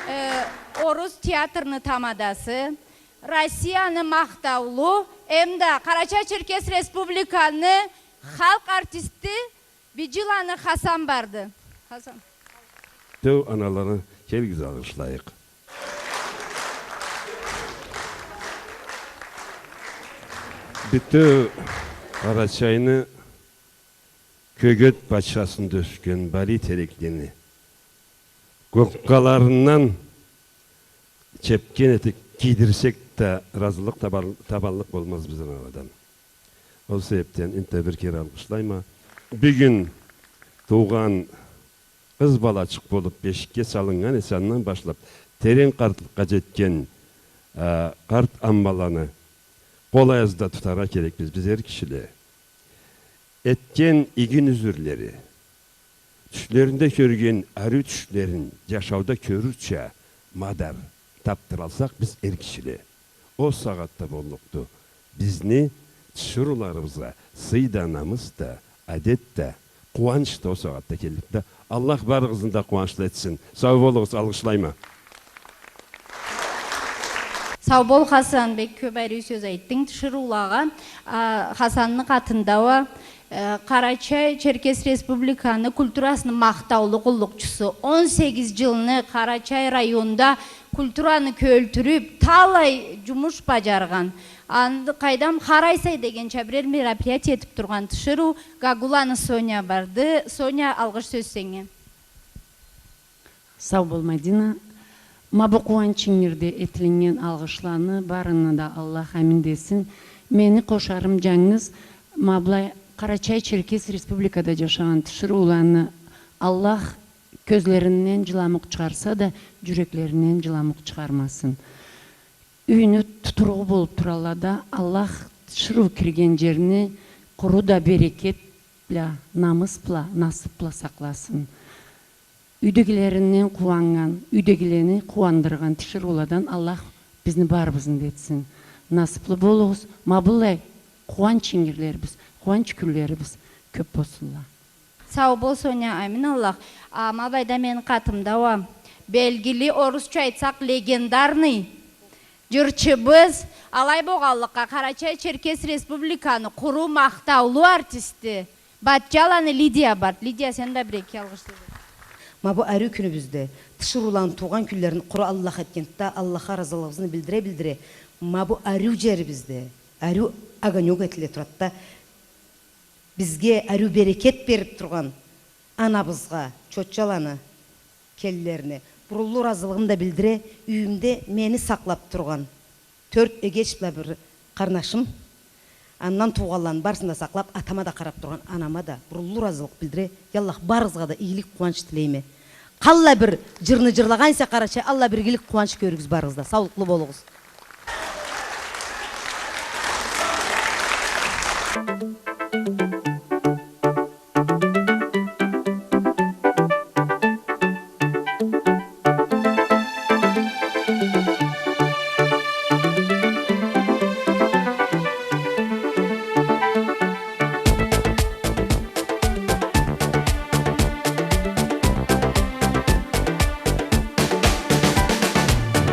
э, орус театрны тамадасы, Россияны махтаулу эмда Къарачай-Черкес Республиканы халкъ артисти Биджиланы Хасан барды. Хасан. Бютеу аналаны келигиз, алгъышлайыкъ. Бютеу Къарачайны кёгет бачхасында ёсген балий тереклени коккаларындан чепкен этип кийдирсек да, ыразылыкъ табар-, табаллыкъ болмаз бизни аладан. Ол себепден энтда бир кере алгъышлайма. Бюгюн туугъан къыз балачыкъ болуп бешикге салыннган эсе, андан башлап терен къартлыкъгъа джетген, а, къарт аммаланы къол аязда тутаргъа керекбиз биз, эр кишиле. Этген иги нюзюрлери, тюшлеринде кёрген ариу тюшлерин джашауда кёрюрча мадар тапдыралсакъ биз, эр кишиле, ол сагъатда боллукъду бизни тиширыуларыбызгъа сый да, намыс да, адет да, къууанч да ол сагъатда келликди. Аллах барыгъызны да къууанчлы этсин. Сау болугъуз, алгъышлайма. Сау бол, Хасан, бек кёп ариу сёз айтдынг тиширыулагъа. А, Хасанны къатында уа, э, Къарачай-Черкес Республиканы культурасыны махтаулу къуллукъчусу, он сегиз джылны Къарачай районда культураны кёлтюрюп, талай джумуш баджаргъан, аны къайдам, хар ай сай дегенча бирер мероприятие этип тургъан тиширыу Гагуланы Соня барды. Соня, алгъыш сёз сеннге. Сау бол, Мадина. Ма бу къууанч ингирде этилиннген алгъышланы барына да Аллах амин десин. Мени къошарым джангыз, ма былай Къарачай-Черкес Республикада джашагъан тиширыуланы Аллах кёзлеринден джыламукъ чыгъарса да, джюреклеринден джыламукъ чыгъармасын. Юйню тутурукъ болуп туралла да, Аллах тиширыу кирген джерни къуру да берекет бла, намыс бла, насып бла сакъласын. Юйдегилеринден къууаннган, юйдегилени къууандыргъан тиширыуладан Аллах бизни барыбызны да этсин. Насыплы болугъуз. Ма быллай къууанч ингирлерибиз, къууанч кюнлерибиз кёп болсунла. Сау бол, Соня, амин Аллах. А, ма былайда мени къатымда уа белгили, орусча айтсакъ, легендарный джырчыбыз, алай болгъанлыкъгъа, Къарачай-Черкес Республиканы къуру махтаулу артисти Батчаланы Лидия барды. Лидия, сен да бир-эки алгъыш сёз айт. Ма бу ариу кюнюбюзде, тиширыуланы туугъан кюнлерин къуру Аллах этгенди да, Аллахха разылыгъыбызны билдире-билдире, ма бу ариу джерибизде ариу огонёк этиле турады да, бизге ариу берекет берип тургъан анабызгъа, Чотчаланы келинлерине, буруллу разылыгъымы да билдире, юйюмде мени сакълап тургъан тёрт эгеч бла бир къарнашым, андан туугъанланы барысын да сакълап, атама да къарап тургъан анама да буруллу разылыкъ билдире. Я Аллах, барыгъызгъа да игилик, къууанч тилейме. Къаллай бир джырны джырлагъан эсе Къарачай, аллай бир игилик, къууанч кёрюгюз барыгъыз да. Саулукълу болугъуз.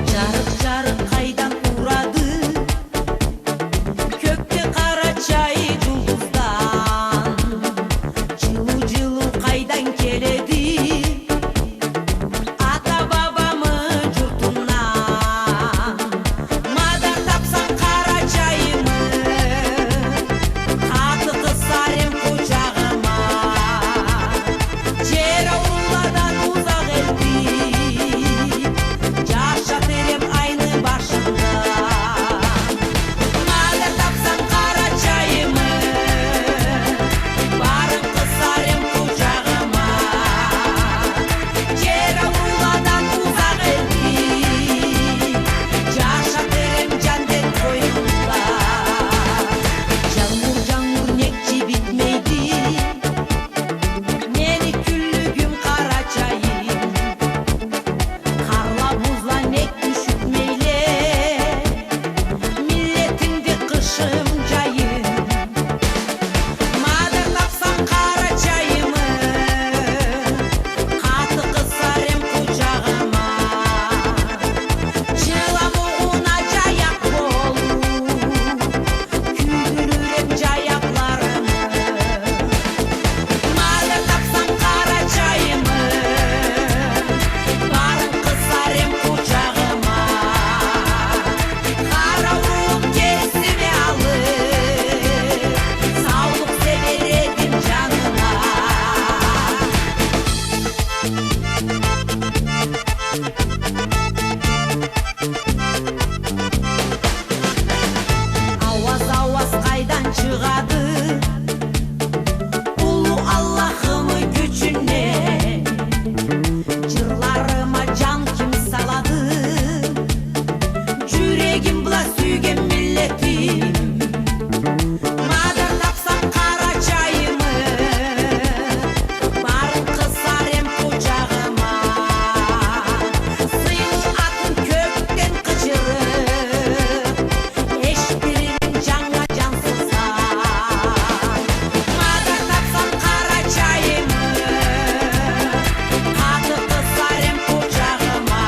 Джарыкъ, джарыкъ, къайдам, Сюйген миллетим, мадар тапсам къарачайымы, барын къысар эм къучагъыма. Сыйлы атын кёкден къычырып, эшитдиририм жаннга жансыздан. Мадар тапсам къарачайымы, къаты къысар эм къучагъыма.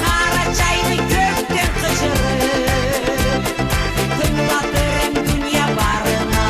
Къарачайны кёкден къычырып, тынгылатыр эм дуния барына.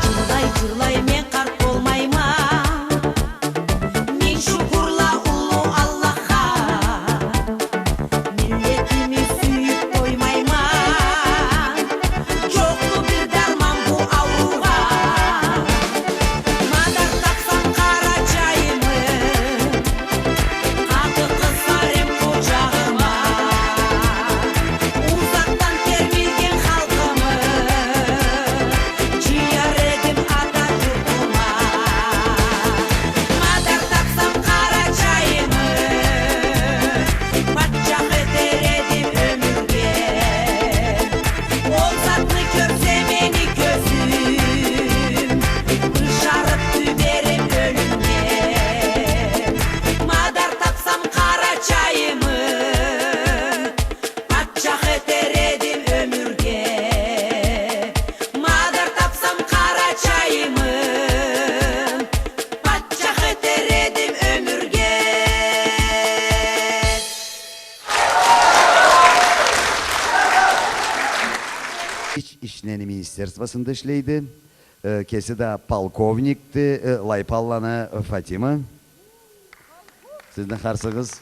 Жырлай, жырлай, мен къарт болмайма. Минг шукурла уллу Аллахха. Миллетими сюйюп тоймайма. Жокъду бир дарман бу ауруугъа. Мадар тапсам къарачайымы, къаты къысар эм къучагъыма. Узакъдан термилген халкъымы жыяр эдим ата журтума. Мадар тапсам къарачайымы, патчах этер эдим ёмюрге. Ол затны кёрсе мени кёзюм, ышарып тюберем ёлюмге. Мадар тапсам къарачайымы, патчах этер эдим ёмюрге. Мадар тапсам къарачайымы, патчах этер эдим ёмюрге. Ич ишлени министерствосунда ишлейди. Э, кеси да полковникди, э, Лайпалланы Фатима. Сизни харсыгъыз.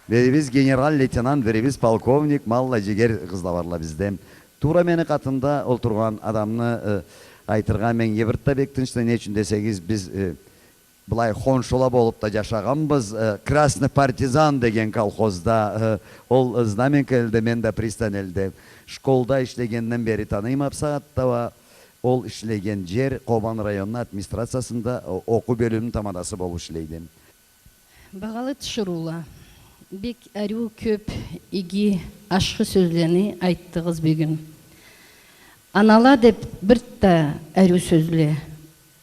Бирибиз генерал-лейтенант, бирибиз полковник, ма аллай жигер къызла барла бизде. Туура мени къатымда олтургъан адамны, э, айтыргъа мен ибрт да бек тынчды, не ючюн десегиз, биз, э, былай хоншула болуп да жашагъанбыз, э, Красный партизан деген колхозда, э, ол Знаменка элде, мен да Пристань элде. Школда ишлегенден бери таныйма бусагъатда уа. Ол ишлеген жер Къобан районну администрациясында, о-, окъуу бёлюмню тамадасы болуп ишлейди. Багъалы тиширыула, бек ариу кёп иги, ашхы сёзлени айтдыгъыз бюгюн. Анала деп бир да ариу сёзле,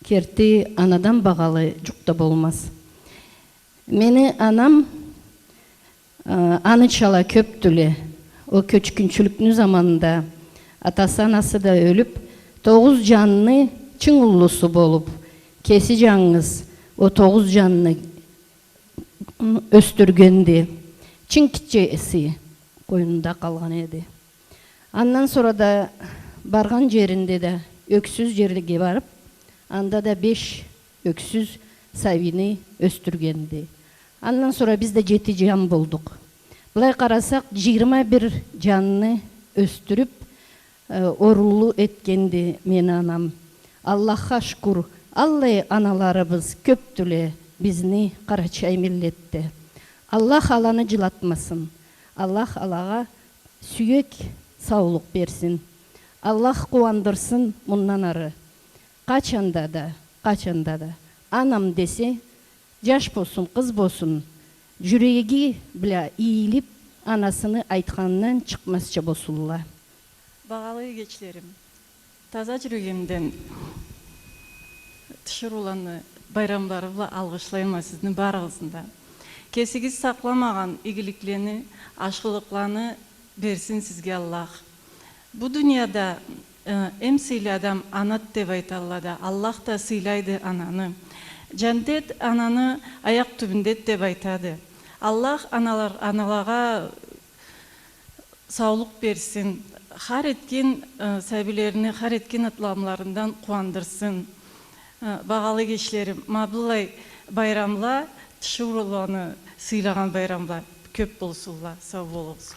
керти анадан багъалы жукъ да болмаз. Мени анам, э, анычала кёпдюле. Ол кёчгюнчюлюкню заманында атасы, анасы да ёлюп, тогъуз жанны чынг уллусу болуп, кеси жангыз ол тогъуз жанны, м, ёсдюргенди. Чынг гитчеси къойнунда къалгъан эди. Андан сора да баргъан жеринде да ёксюз жерге барып, анда да беш ёксюз сабийни ёсдюргенди. Андан сора биз да жети жан болдукъ. Былай къарасакъ, жыйырма бир жанны ёсдюрюп, э, орунлу этгенди мени анам. Аллахха шукур, аллай аналарыбыз кёпдюле бизни къарачай миллетде. Аллах аланы жылатмасын. Аллах алагъа сюек саулукъ берсин. Аллах къууандырсын мындан ары. Къачанда да, къачанда да анам десе, жаш болсун, къыз болсун, жюреги бла ийилип, анасыны айтханындан чыкъмазча болсунла. Багъалы эгечлерим, таза жюрегимден тиширыуланы байрамлары бла алгъышлайма сизни барыгъызны да. Кесигиз сакъламагъан игиликлени, ашхылыкъланы берсин сизге Аллах. Бу дунияда Э, эм сыйлы адам анады деп айталла да, Аллах да сыйлайды ананы. Джандет ананы аякъ тюбюндеди деп айтады. Аллах аналар-, аналагъа саулукъ берсин, хар этген, э, сабийлерини, хар этген ытламларындан къууандырсын. Э, багъалы эгечлерим, ма быллай байрамла, тиширыуланы сыйлагъан байрамла кёп болсунла. Сау болугъуз.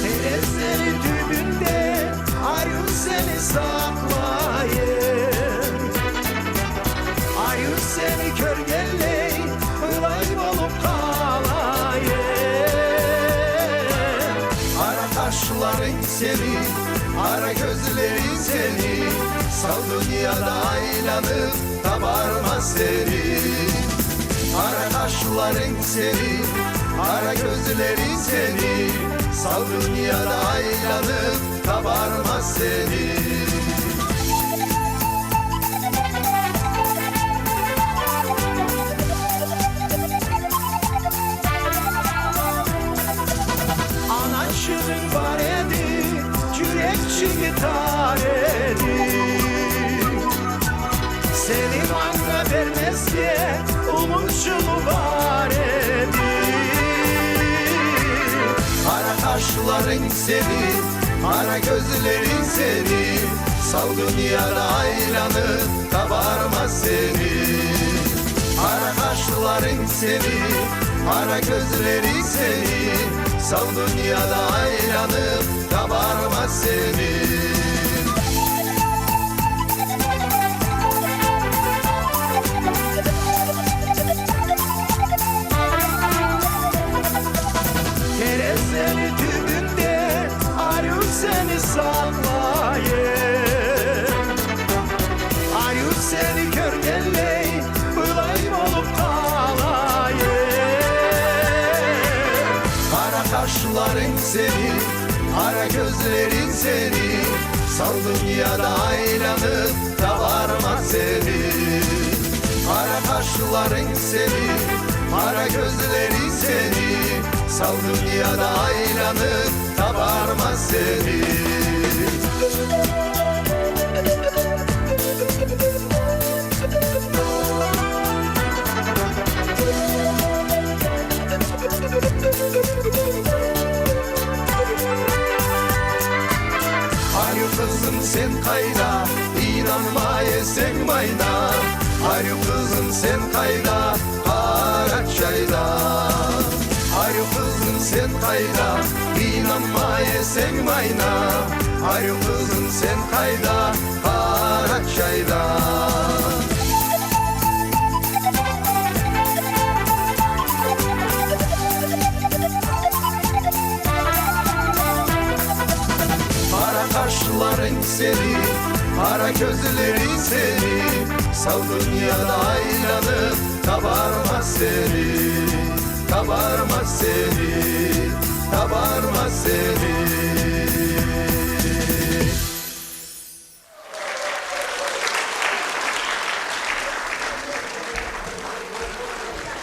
Терезени тюбюнде ариу сени сакълайым. Ариу сени кёргенлей, былай болуп къалайым. Къара къашларынг сени, къара кёзлеринг сени, сау дунияда айланып табарма сени. Къара къашларынг сени, къара кёзлеринг сени, сау дунияда айланып табарма сени. Аначыгъынг бар эди, джюрекчиги тар эди. Сени манга бермезге умучуму бар эди. Къара къашларынг сени, къара кёзлеринг сени, сау дунияда айланып табарма сени. Къара къашларынг сени, къара кёзлеринг сени, сау дунияда айланып табарма сени. Терезени тюбюнде ариу сени сакълайым. Ариу сени кёргенлей, былай болуп къалайым. Къара къашларынг сени, къара кёзлеринг сени, сау дунияда айланып табарма сени. Къара къашларынг сени, къара кёзлеринг сени, сау дунияда айланып табарма сени. Ариу къызым, сен къайда? Ийнанмай эсенг майна. Ариу къызым, сен къайда? Къарачайда. Ариу къызым, сен къайда? Ийнанмай эсенг майна. Ариу къызым, сен къайда? Къарачайда. Къара къашларынг сени, къара кёзлеринг сени, сау дунияда айланып табарма сени, табарма сени, табарма сени.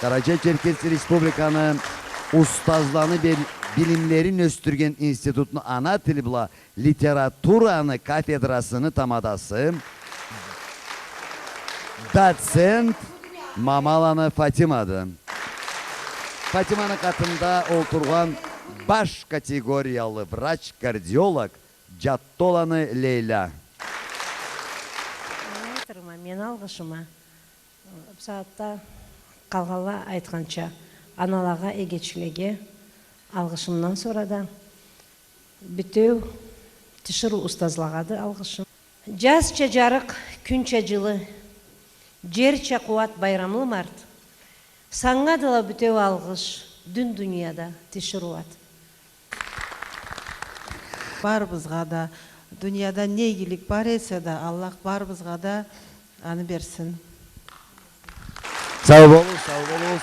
Къарачай-Черкес Республиканы устазланы бел-, билимлерин ёсдюрген институтну ана тил бла литератураны кафедрасыны тамадасы, доцент Мамаланы Фатимады. Фатиманы къатында олтургъан баш категориялы врач-кардиолог Джаттоланы Лейля. Мен айтырма, мен алгъышыма, бусагъатда къалгъанла айтханча, аналагъа, эгечлеге алгъышымдан сора да, бютеу тиширыу устазлагъады алгъышым. Джазча джарыкъ, кюнча джылы, джерча къууат байрамлы март, сангадыла бютеу алгъыш, дюн дунияда тиширыу ат. Барыбызгъа да, дунияда не игилик бар эсе да, Аллах барыбызгъа да аны берсин. Сау болугъуз, сау болугъуз.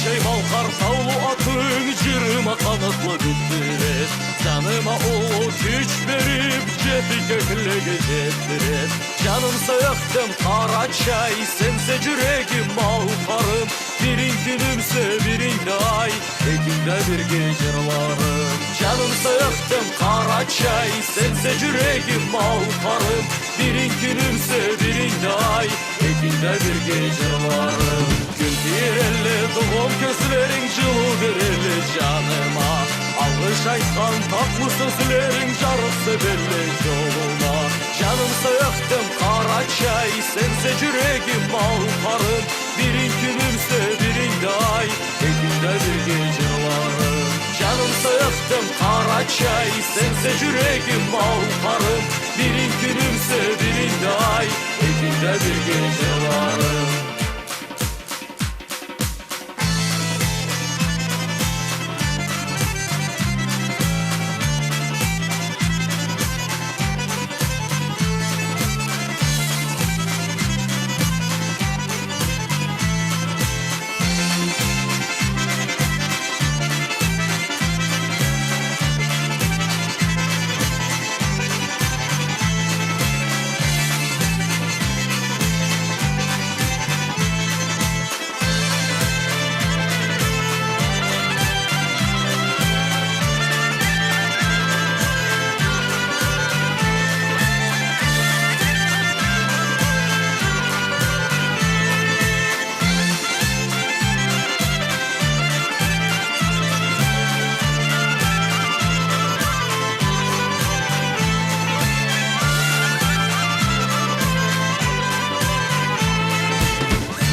Чай-Малкъар таулу атынг джырыма къанатлы битдиред. Джаныма уллу кюч бериб, джети кёклеге джетдиред. Джаным сёкдюм, Къарачай, сенсе джюрегим, Малкъарым. Биринг кюнюмсе, биринг да ай, экинг да бирге джырларым. Джаным сёкдюм, Къарачай, сенсе джюрегим, Малкъарым. Биринг кюнюмсе, биринг да ай, экинг да бирге джырларым. Кюн тийрелле, дугъум, кёзлеринг джылыу берелле джаныма. Алгъыш айтхан татлы сёзлеринг джарыкъ себелле джолума. Джаным сёкдюм, Къарачай, сенсе джюрегим, Малкъарым. Биринг кюнюмсе, биринг да ай, экинг да бирге джырларым. Джаным сёкдюм, Къарачай, сенсе джюрегим, Малкъарым. Биринг кюнюмсе, биринг да ай, экинг да бирге джырларым.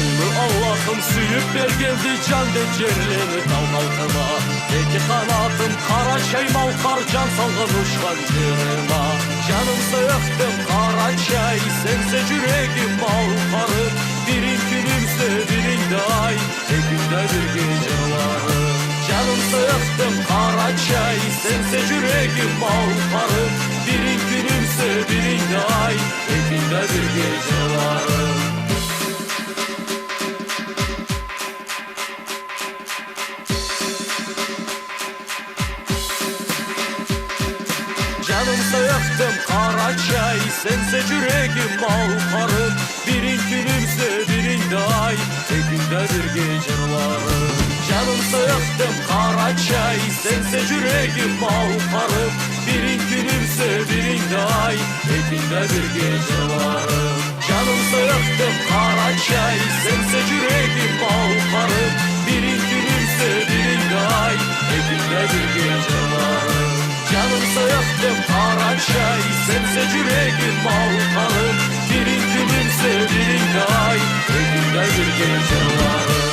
Сыйлы Аллахым сюйюп бергенди джандет джерлени тау халкъыма. Эки къанатым Къарачай-Малкъар, джан салгъан, учхан джырыма. Джаным сёкдюм, Къарачай, сенсе джюрегим, Малкъарым. Биринг кюнюмсе, биринг да ай, экинг да бирге джырларым. Джаным сёкдюм, Къарачай, сенсе джюрегим, Малкъарым. Биринг кюнюмсе, биринг да ай, экинг да бирге джырларым. Джаным сёкдюм, Къарачай, сенсе джюрегим, Малкъарым. Биринг кюнюмсе, биринг да ай, экинг да бирге джырларым. Джаным сёкдюм, Къарачай, сенсе джюрегим, Малкъарым. Биринг кюнюмсе, биринг да ай, экинг да бирге джырларым. Джаным сёкдюм, Къарачай, сенсе джюрегим, Малкъарым. Биринг кюнюмсе, биринг да ай, экинг да бирге джырларым. Джаным сёкдюм, Къарачай, сенсе джюрегим, Малкъарым. Биринг кюнюмсе, биринг да ай, экинг да бирге джырларым.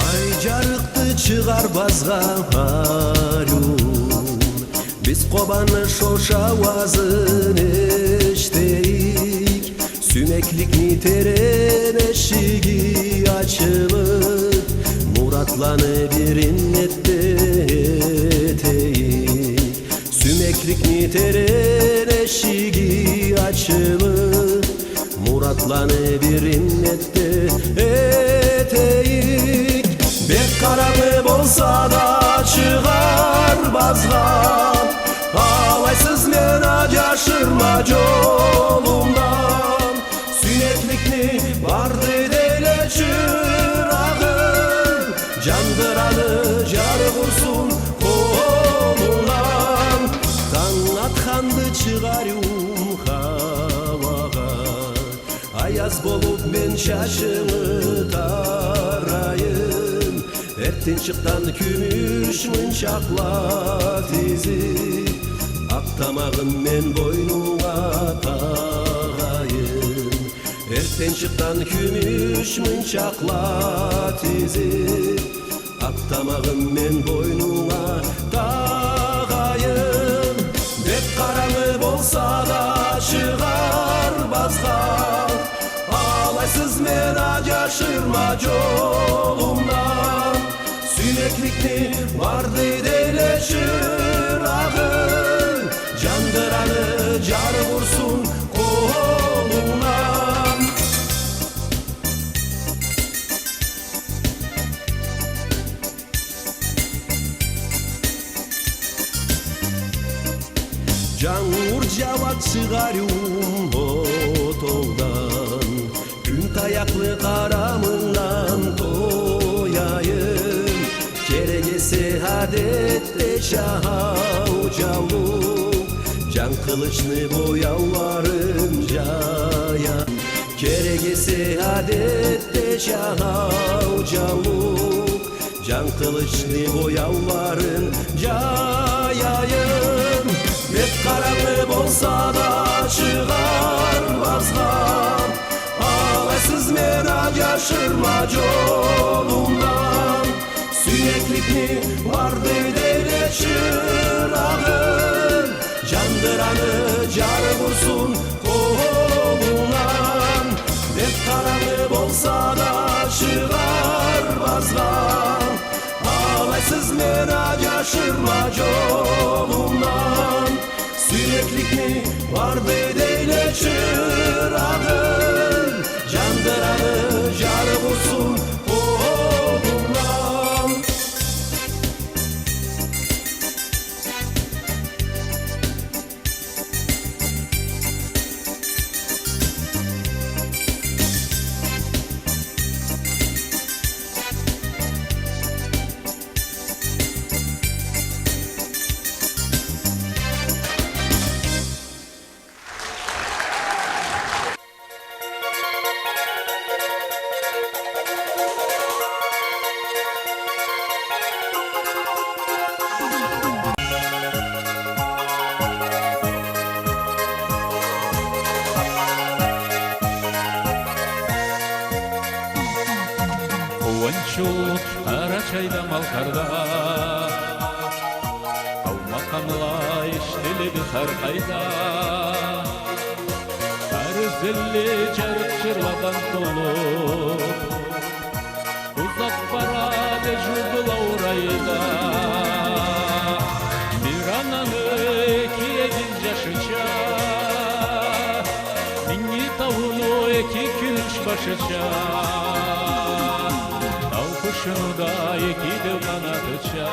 Ай джарыкъды, чыгъар базгъа, алюм. Биз Къобанны шош ауазын эшитейик. Сюймекликни терен эшиги ачылыб, муратланы бир иннетде этейик. Сюймекликни терен эшиги ачылыб, муратланы бир иннетде этейик. Бек къарангы болса да, чыгъар базгъа, алайсыз мен аджашырма джолумдан. Сюймекликни барды дейле чырагъын, джандырады, джарыкъ урсун къолундан. Танг атханды, чыгъарыуум хауагъа. Аяз болуб мен чачынгы тарайым, эртденчыкъдан кюмюш мынчакъла тизиб, акъ тамагъым мен бойнунга тагъайым. Эртденчыкъдан кюмюш мынчакъла тизиб, акъ тамагъым мен бойнунга тагъайым. Бек къарангы бол Болса да чыгъарбазгъа, алайсыз мен аджашырма джолумдан. Сюймекликни барды дейле чырагъын, джандыраны джарыкъ урсун къолунгдан. Джангур джауа чыгъарыу отоудан, кюн таякълы къарамындан тояйым. Керек эсе адетдеча хау джаулукъ, джан къылычны бояуларын джая. Керек эсе адетдеча хау джаулукъ, джан къылычны бояуларын джаяйым. Бек къарангы болса да чыгъарбазгъа, алайсыз мен аджашырма джолумдан. Сюймекликни барды дейле чырагъын, джандыраны джарыкъ урсун къолунгдан. Бек къарангы болса да чыгъарбазгъа, алайсыз мен аджашырма джолумдан. Сюймекликни барды дейле чырагъын, джандыраны джарыкъ урсун къолунгдан. Къууанч уллу Къарачайда, Малкъарда, къаумакъамла ишлелле хар къайда. Хар ёзенле джарыкъ джырладан толу, узакъ барады джылбылау орайда. Бир ананы эки эгиз джашыча, Минги тауну эки кюмюш башыча, тау къушуну да эки деу къанатыча.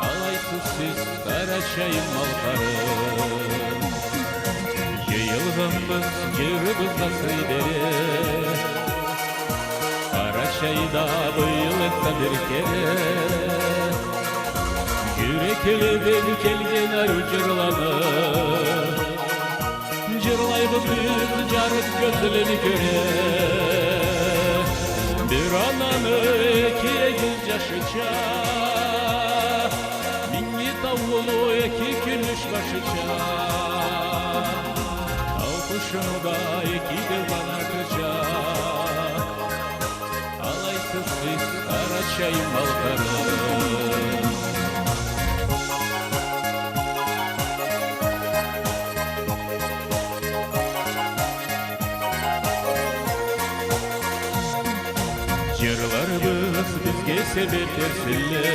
Алайсыз сиз, Къарачайым, Малкъарым, джыйылгъанбыз джырыбызгъа сый бере. Къарачайда быйыл энтда бир кере джюрекледен келген ариу джырланы джырлайбыз биз, джарыкъ кёзлени кёре. Бир ананы эки эгиз джашыча, Минги тауну эки кюмюш башыча, тау къушуну да эки деу къанатыча. Алайсыз сиз, Къарачайым, Малкъарым. Джырларыбыз бизге себеп берсинле,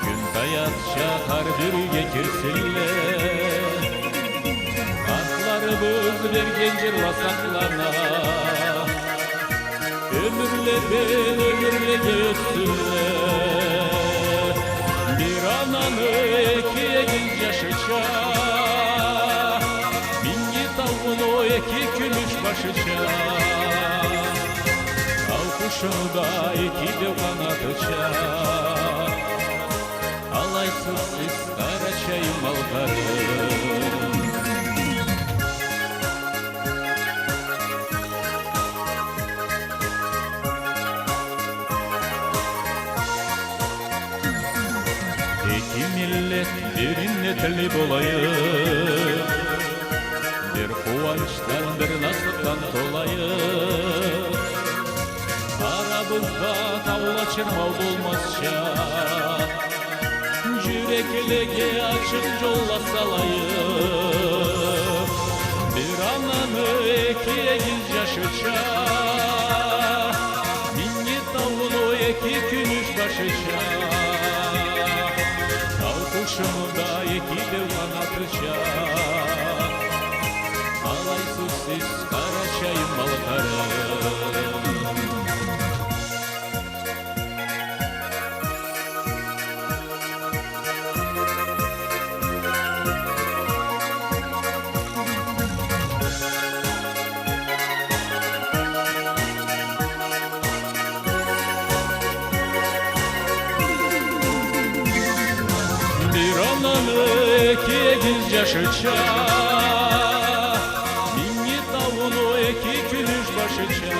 кюн таякъча хар бир юйге кирсинле. Къартларыбыз берген джырла сакълана, ёмюрледен ёмюрлеге ётсюнле. Бир ананы эки эгиз джашыча, Минги тауну эки кюмюш башыча, тау къушуну да эки деу къанатыча. Алайсыз сиз, Къарачайым, Малкъарым. Эки миллет бир иннетли болайыкъ, бир къууанчдан, бир насыпдан толайыкъ. Арабызда таула чырмау болмазча, джюр Экилеге ачыкъ джолла салайым. Бир ананы эки эгиз джашыча, Минги тауну эки кюмюш башыча, тау къушуну да эки деу къанатыча, алайсыз сиз, Къарачайым, Малкъарым. Бир ананы эки эгиз джашыча, Минги тауну эки кюмюш башыча,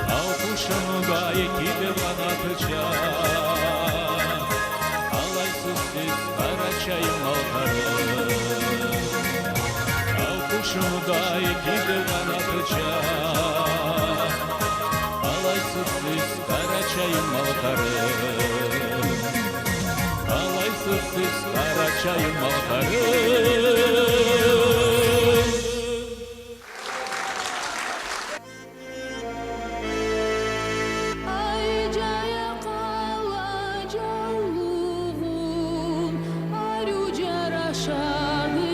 тау къушуну да эки деу къанатыча, алайсыз сиз, Къарачайым, Малкъарым. Тау къушуну да эки деу къанатыча, алайсыз сиз, Къарачайым, Малкъарым. Алайсыз сиз, Къарачайым, Малкъарым. Ай, джайакъ къала джаулугъун, ариу джарашады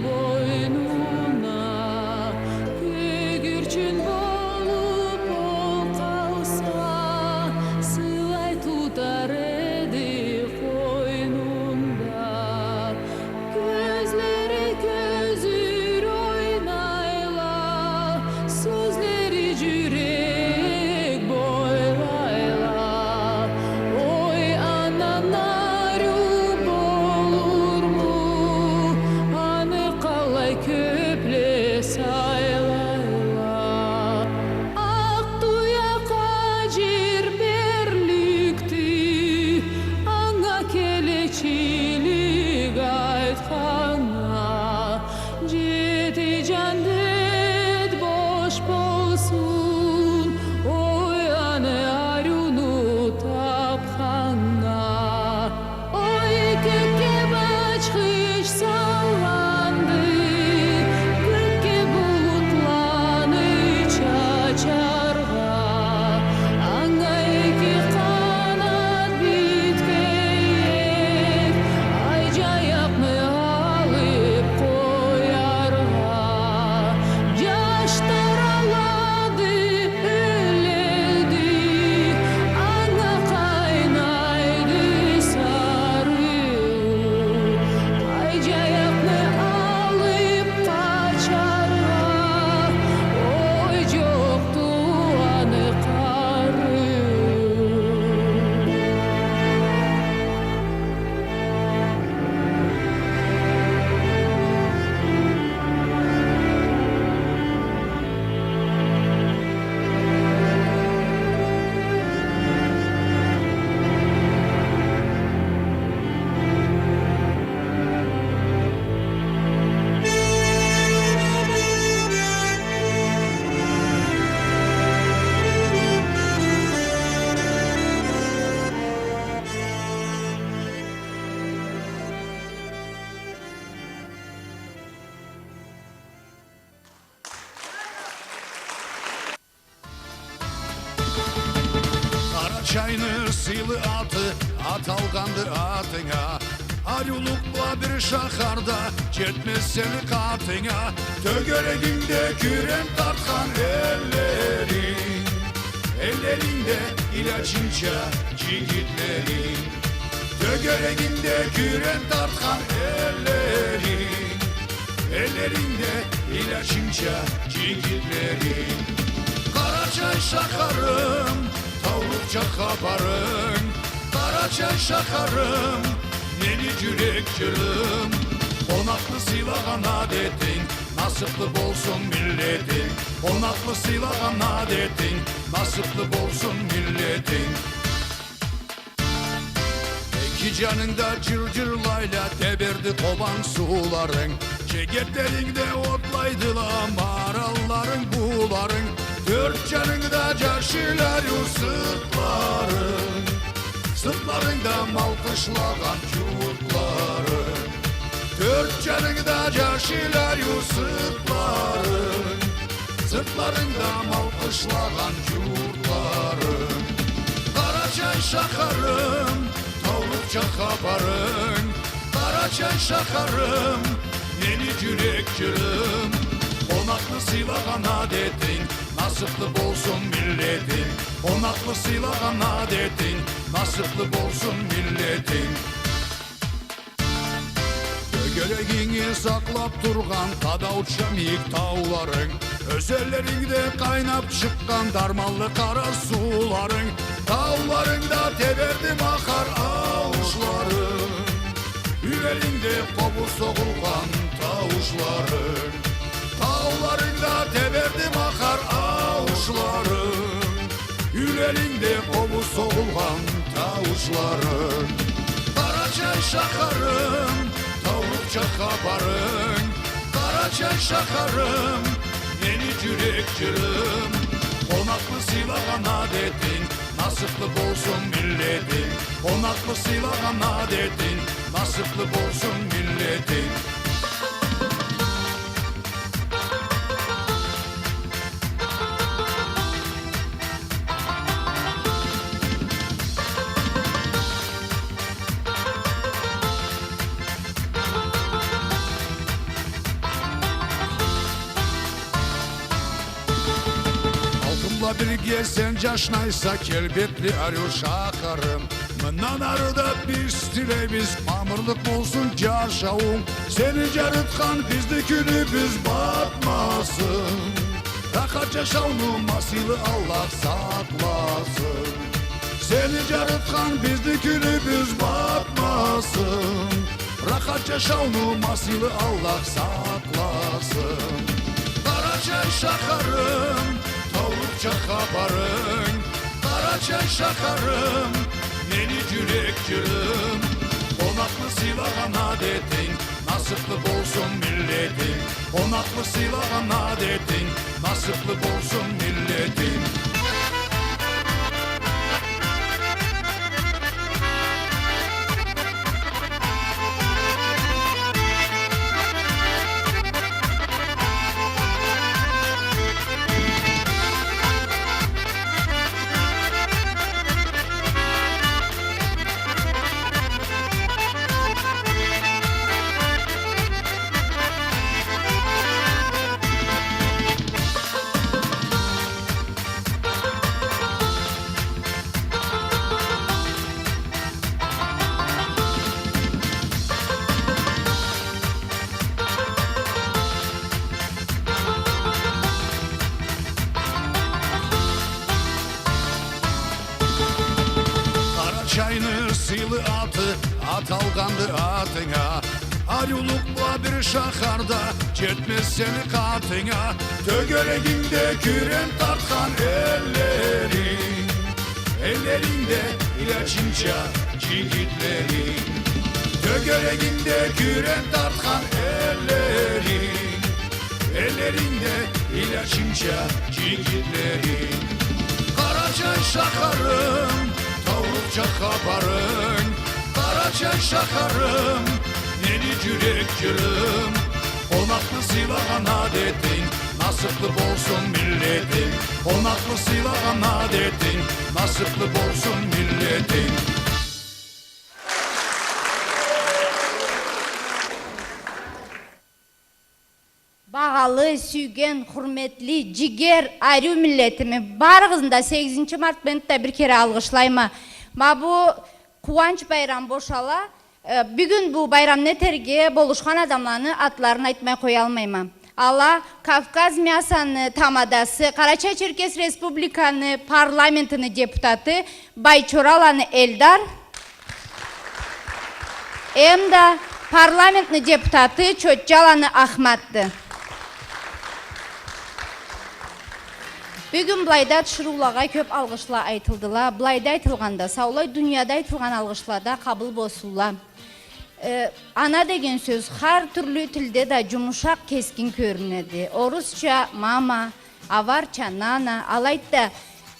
бойнуна. Кёгюрчюн болуп ол къалса, сылай тутар эди къойнунда. Кёзлери кёзюр ойнайла, сёзлери джюрек бойлайла. Ой, андан ариу болурму, аны къалай кёпле сайлайла. Акъ туякъ аджир берликди, анга келечилик айтханнга. Джети джандет бош болсун, ой, аны ариуну тапханнга. Ой, кёкге бачхыч салгъанды, кёкге булутланы чачаргъа. Анга эки къанат битген, ай, джаякъны алып къояргъа. Джаш таралады, ёледи, анга къайнайды сарыу. Ай, джаякъны алып къачаргъа, ой, джокъду аны къарыу. Къарачайны сыйлы аты, ат алгъанды атынга. Ариулукъ бла бир шахарда джетмез сени къатынга. Тёгерегингде кюрен тартхан эллеринг, эллерингде илячынча джигитлеринг. Тёгерегингде кюрен тартхан эллеринг, эллерингде илячынча джигитлеринг. Къарачай шахарым, таулукъча хапарынг. Къарачай шахарым, мени джюрек джырым. Къонакъны сыйлагъан адетинг, насыблы болсун миллетинг. Къонакъны сыйлагъан адетинг, насыблы болсун миллетинг. Эки джанынгда джыр-джырлайла Теберди, Къобан сууларынг. Чегетлеринг да отлайдыла маралларынг, бууларынг. Тёрт джанынгда джашыл ариу сыртларынг. Сыртларынгда малкъышлагъан джуртларынг, тёрт джанынгда джашил ариу сыртларынг. Сыртларынгда малкъышлагъан джуртларынг. Къарачай шахарым, таурухча хапарынг. Къарачай шахарым, мени джюрек джырым. Къонакъны сыйлагъан адетинг, насыблы болсун миллетинг. Къонакъны сыйлагъан адетинг, насыблы болсун миллетинг. Тёгерегинги сакълаб тургъан тадауча мийик тауларынг, ёзенлеринде къайнаб чыкъгъан дарманлы къара сууларынг, тауларынгда тебердим ахар ауушларынг, юйлеринде къобуз согъулгъан тауушларынг, тауларынгда тебердим ахар ауушларынг, юйлеринде къобуз согъулгъан тауушларынг. Къарачай шахарым, таурухча хапарынг. Къарачай шахарым, мени джюрек джырым. Къонакъны сыйлагъан адетинг, насыблы болсун миллетинг. Къонакъны сыйлагъан адетинг, насыблы болсун миллетинг. Халкъым бла бирге сен джашнайса, келбетли ариу шахарым. Мындан ары да биз тилейбиз, мамырлыкъ болсун джашауунг. Сени джарытхан бизни кюнюбюз батмасын. Рахат джашауну ма сыйлы Аллах сакъласын. Сени джарытхан бизни кюнюбюз батмасын. Рахат джашауну ма сыйлы Аллах сакъласын. Къарачай шахарым, таурухча хапарынг. Къарачай шахарым, мени джюрек джырым. Къонакъны сыйлагъан адетинг, насыблы болсун миллетинг. Къонакъны сыйлагъан адетинг, насыблы болсун миллетинг. Къарачайны сыйлы аты аталгъанды атынга. Ариулукъ бла бир шахарда джетмез сени къатынга. Тёгерегингде кюрен тартхан эллеринг, эллерингде илячынча джигитлеринг. Тёгерегингде кюрен тартхан эллеринг, эллерингде илячынча джигитлеринг. Къарачай шахарым, таурухча хапарынг. Къарачай шахарым, мени джюрек джырым. Къонакъны сыйлагъан адетинг, насыблы болсун миллетинг. Къонакъны сыйлагъан адетинг, насыблы болсун миллетинг. Багъалы, сюйген, хурметли, джигер, ариу миллетими, барыгъызны да сегизинчи март бла да бир кере алгъышлайма. Ма бу къууанч байрам бошала. Э, бюгюн бу байрамны этерге болушхан адамланы атларын айтмай къоялмайма. Ала Кавказ мясону тамадасы, Къарачай-Черкес Республиканы парламентини депутаты Байчораланы Эльдар, эмда парламентни депутаты Чотчаланы Ахматды. Бюгюн былайда тиширыулагъа кёп алгъышла айтылдыла. Былайда айтылгъанда саулай, дунияда айтылгъан алгъышла да къабыл болсунла. Э, ана деген сёз хар тюрлю тилде да джумушакъ, кескин кёрюнеди. Орусча мама, аварча нана, алайды да,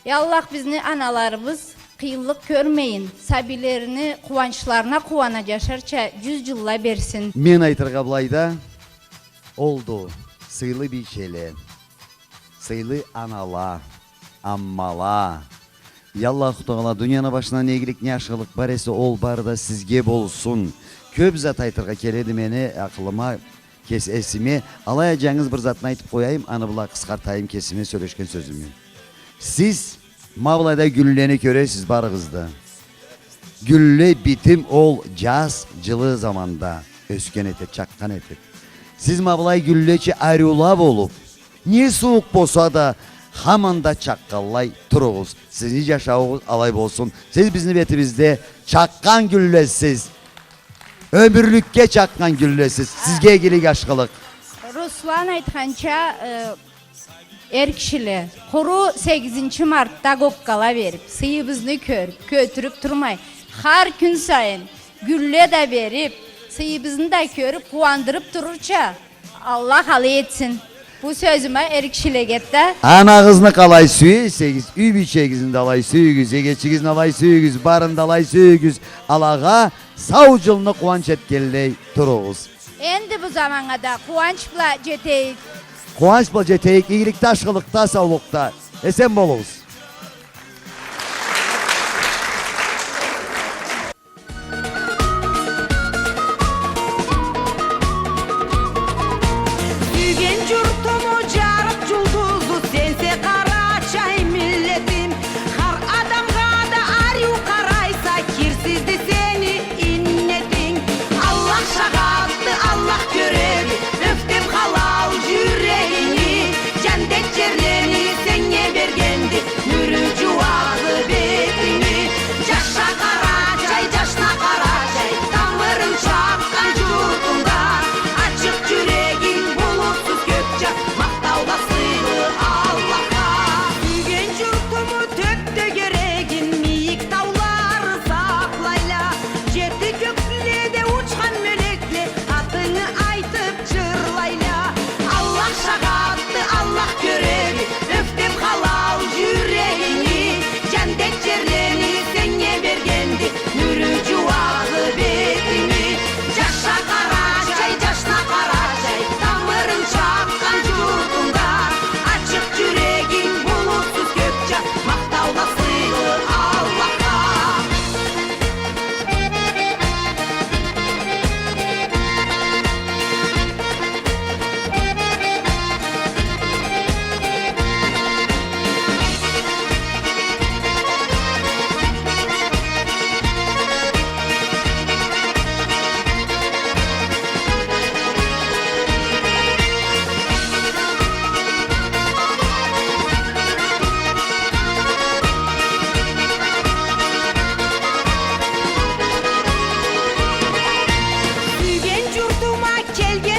я Аллах, бизни аналарыбыз къыйынлыкъ кёрмейин, сабийлерини къууанчларына къууана джашарча джюз джылла берсин. Мен айтыргъа былайда, олду, сыйлы бийчеле, сыйлы анала, аммала. Я Аллаху Тагъала, дунияны башында не игилик, не ашхылыкъ бар эсе, ол бары да сизге болсун. Кёб зат айтыргъа келеди мени акъылыма, кес-, эсиме, алай а джангыз бир затны айтыб къояйым, аны бла къысхартайым кесими сёлешген сёзюмю. Сиз ма былайда гюллени кёресиз барыгъыз да. Гюлле битим ол джаз, джылы заманда ёсген этеди, чакъгъан этеди. Сиз ма былай гюллеча ариула болуб, не сууукъ болса да, хаманда чакъгъанлай туругъуз. Сизни джашауугъуз алай болсун. Сиз бизни бетибизде чакъгъан гюллесиз. Ёмюрлюкге чакъгъан гюллесиз. Сизге игилик, ашхылыкъ. Руслан айтханча, э, эр кишиле, къуру сегизинчи мартда гоккала бериб, сыйыбызны кёрюб, кётюрюб турмай, хар кюн сайын гюлле да бериб, сыйыбызны да кёрюб, къууандырыб турурча, Аллах алай этсин. Бу сёзюм а эр кишилеге да. Анагъызны къалай сюе эсегиз, юй бийчегизни да алай сюйюгюз, эгечигизни алай сюйюгюз, барын да алай сюйюгюз. Алагъа сау джылны къууанч этгенлей туругъуз. Энди бу заманнга да къууанч бла джетейик. Къууанч бла джетейик, игиликде, ашхылыкъда, саулукъда. Эсен болугъуз. Сюйген джуртуму джарыкъ джулдузу сенсе, Къарачай миллетим. Хар адамгъа да ариу къарайса, кирсизди сени иннетинг. Аллах шагъатды, Аллах кёреди, ёфтеб халал джюрегинги. Джандет джерлени сеннге бергенди, нюрю джууады бетинги. Джаша, Къарачай, джашна, Къарачай, тамырынг чакъгъан джуртунга. Ачыкъ джюрегинг, булутсуз кёкче, махтаула сыйлы Аллахха. Сюйген джуртуму тёб тёгерегин мийик таулары сакълайла. Джерде, кёкледе учхан мёлекле атынгы айтыб джырлайла. Аллах шагъатды, Аллах кёреди, ёфтеб халал джюрегинги. Джандет джерлени сеннге бергенди, нюрю джууады бетинги. Джаша, Къарачай, джашна, Къарачай, тамырынг чакъгъан джуртунга. Ачыкъ джюрегинг, булутсуз кёкче, махтаула сыйлы Аллахха. Сюйген джуртума келген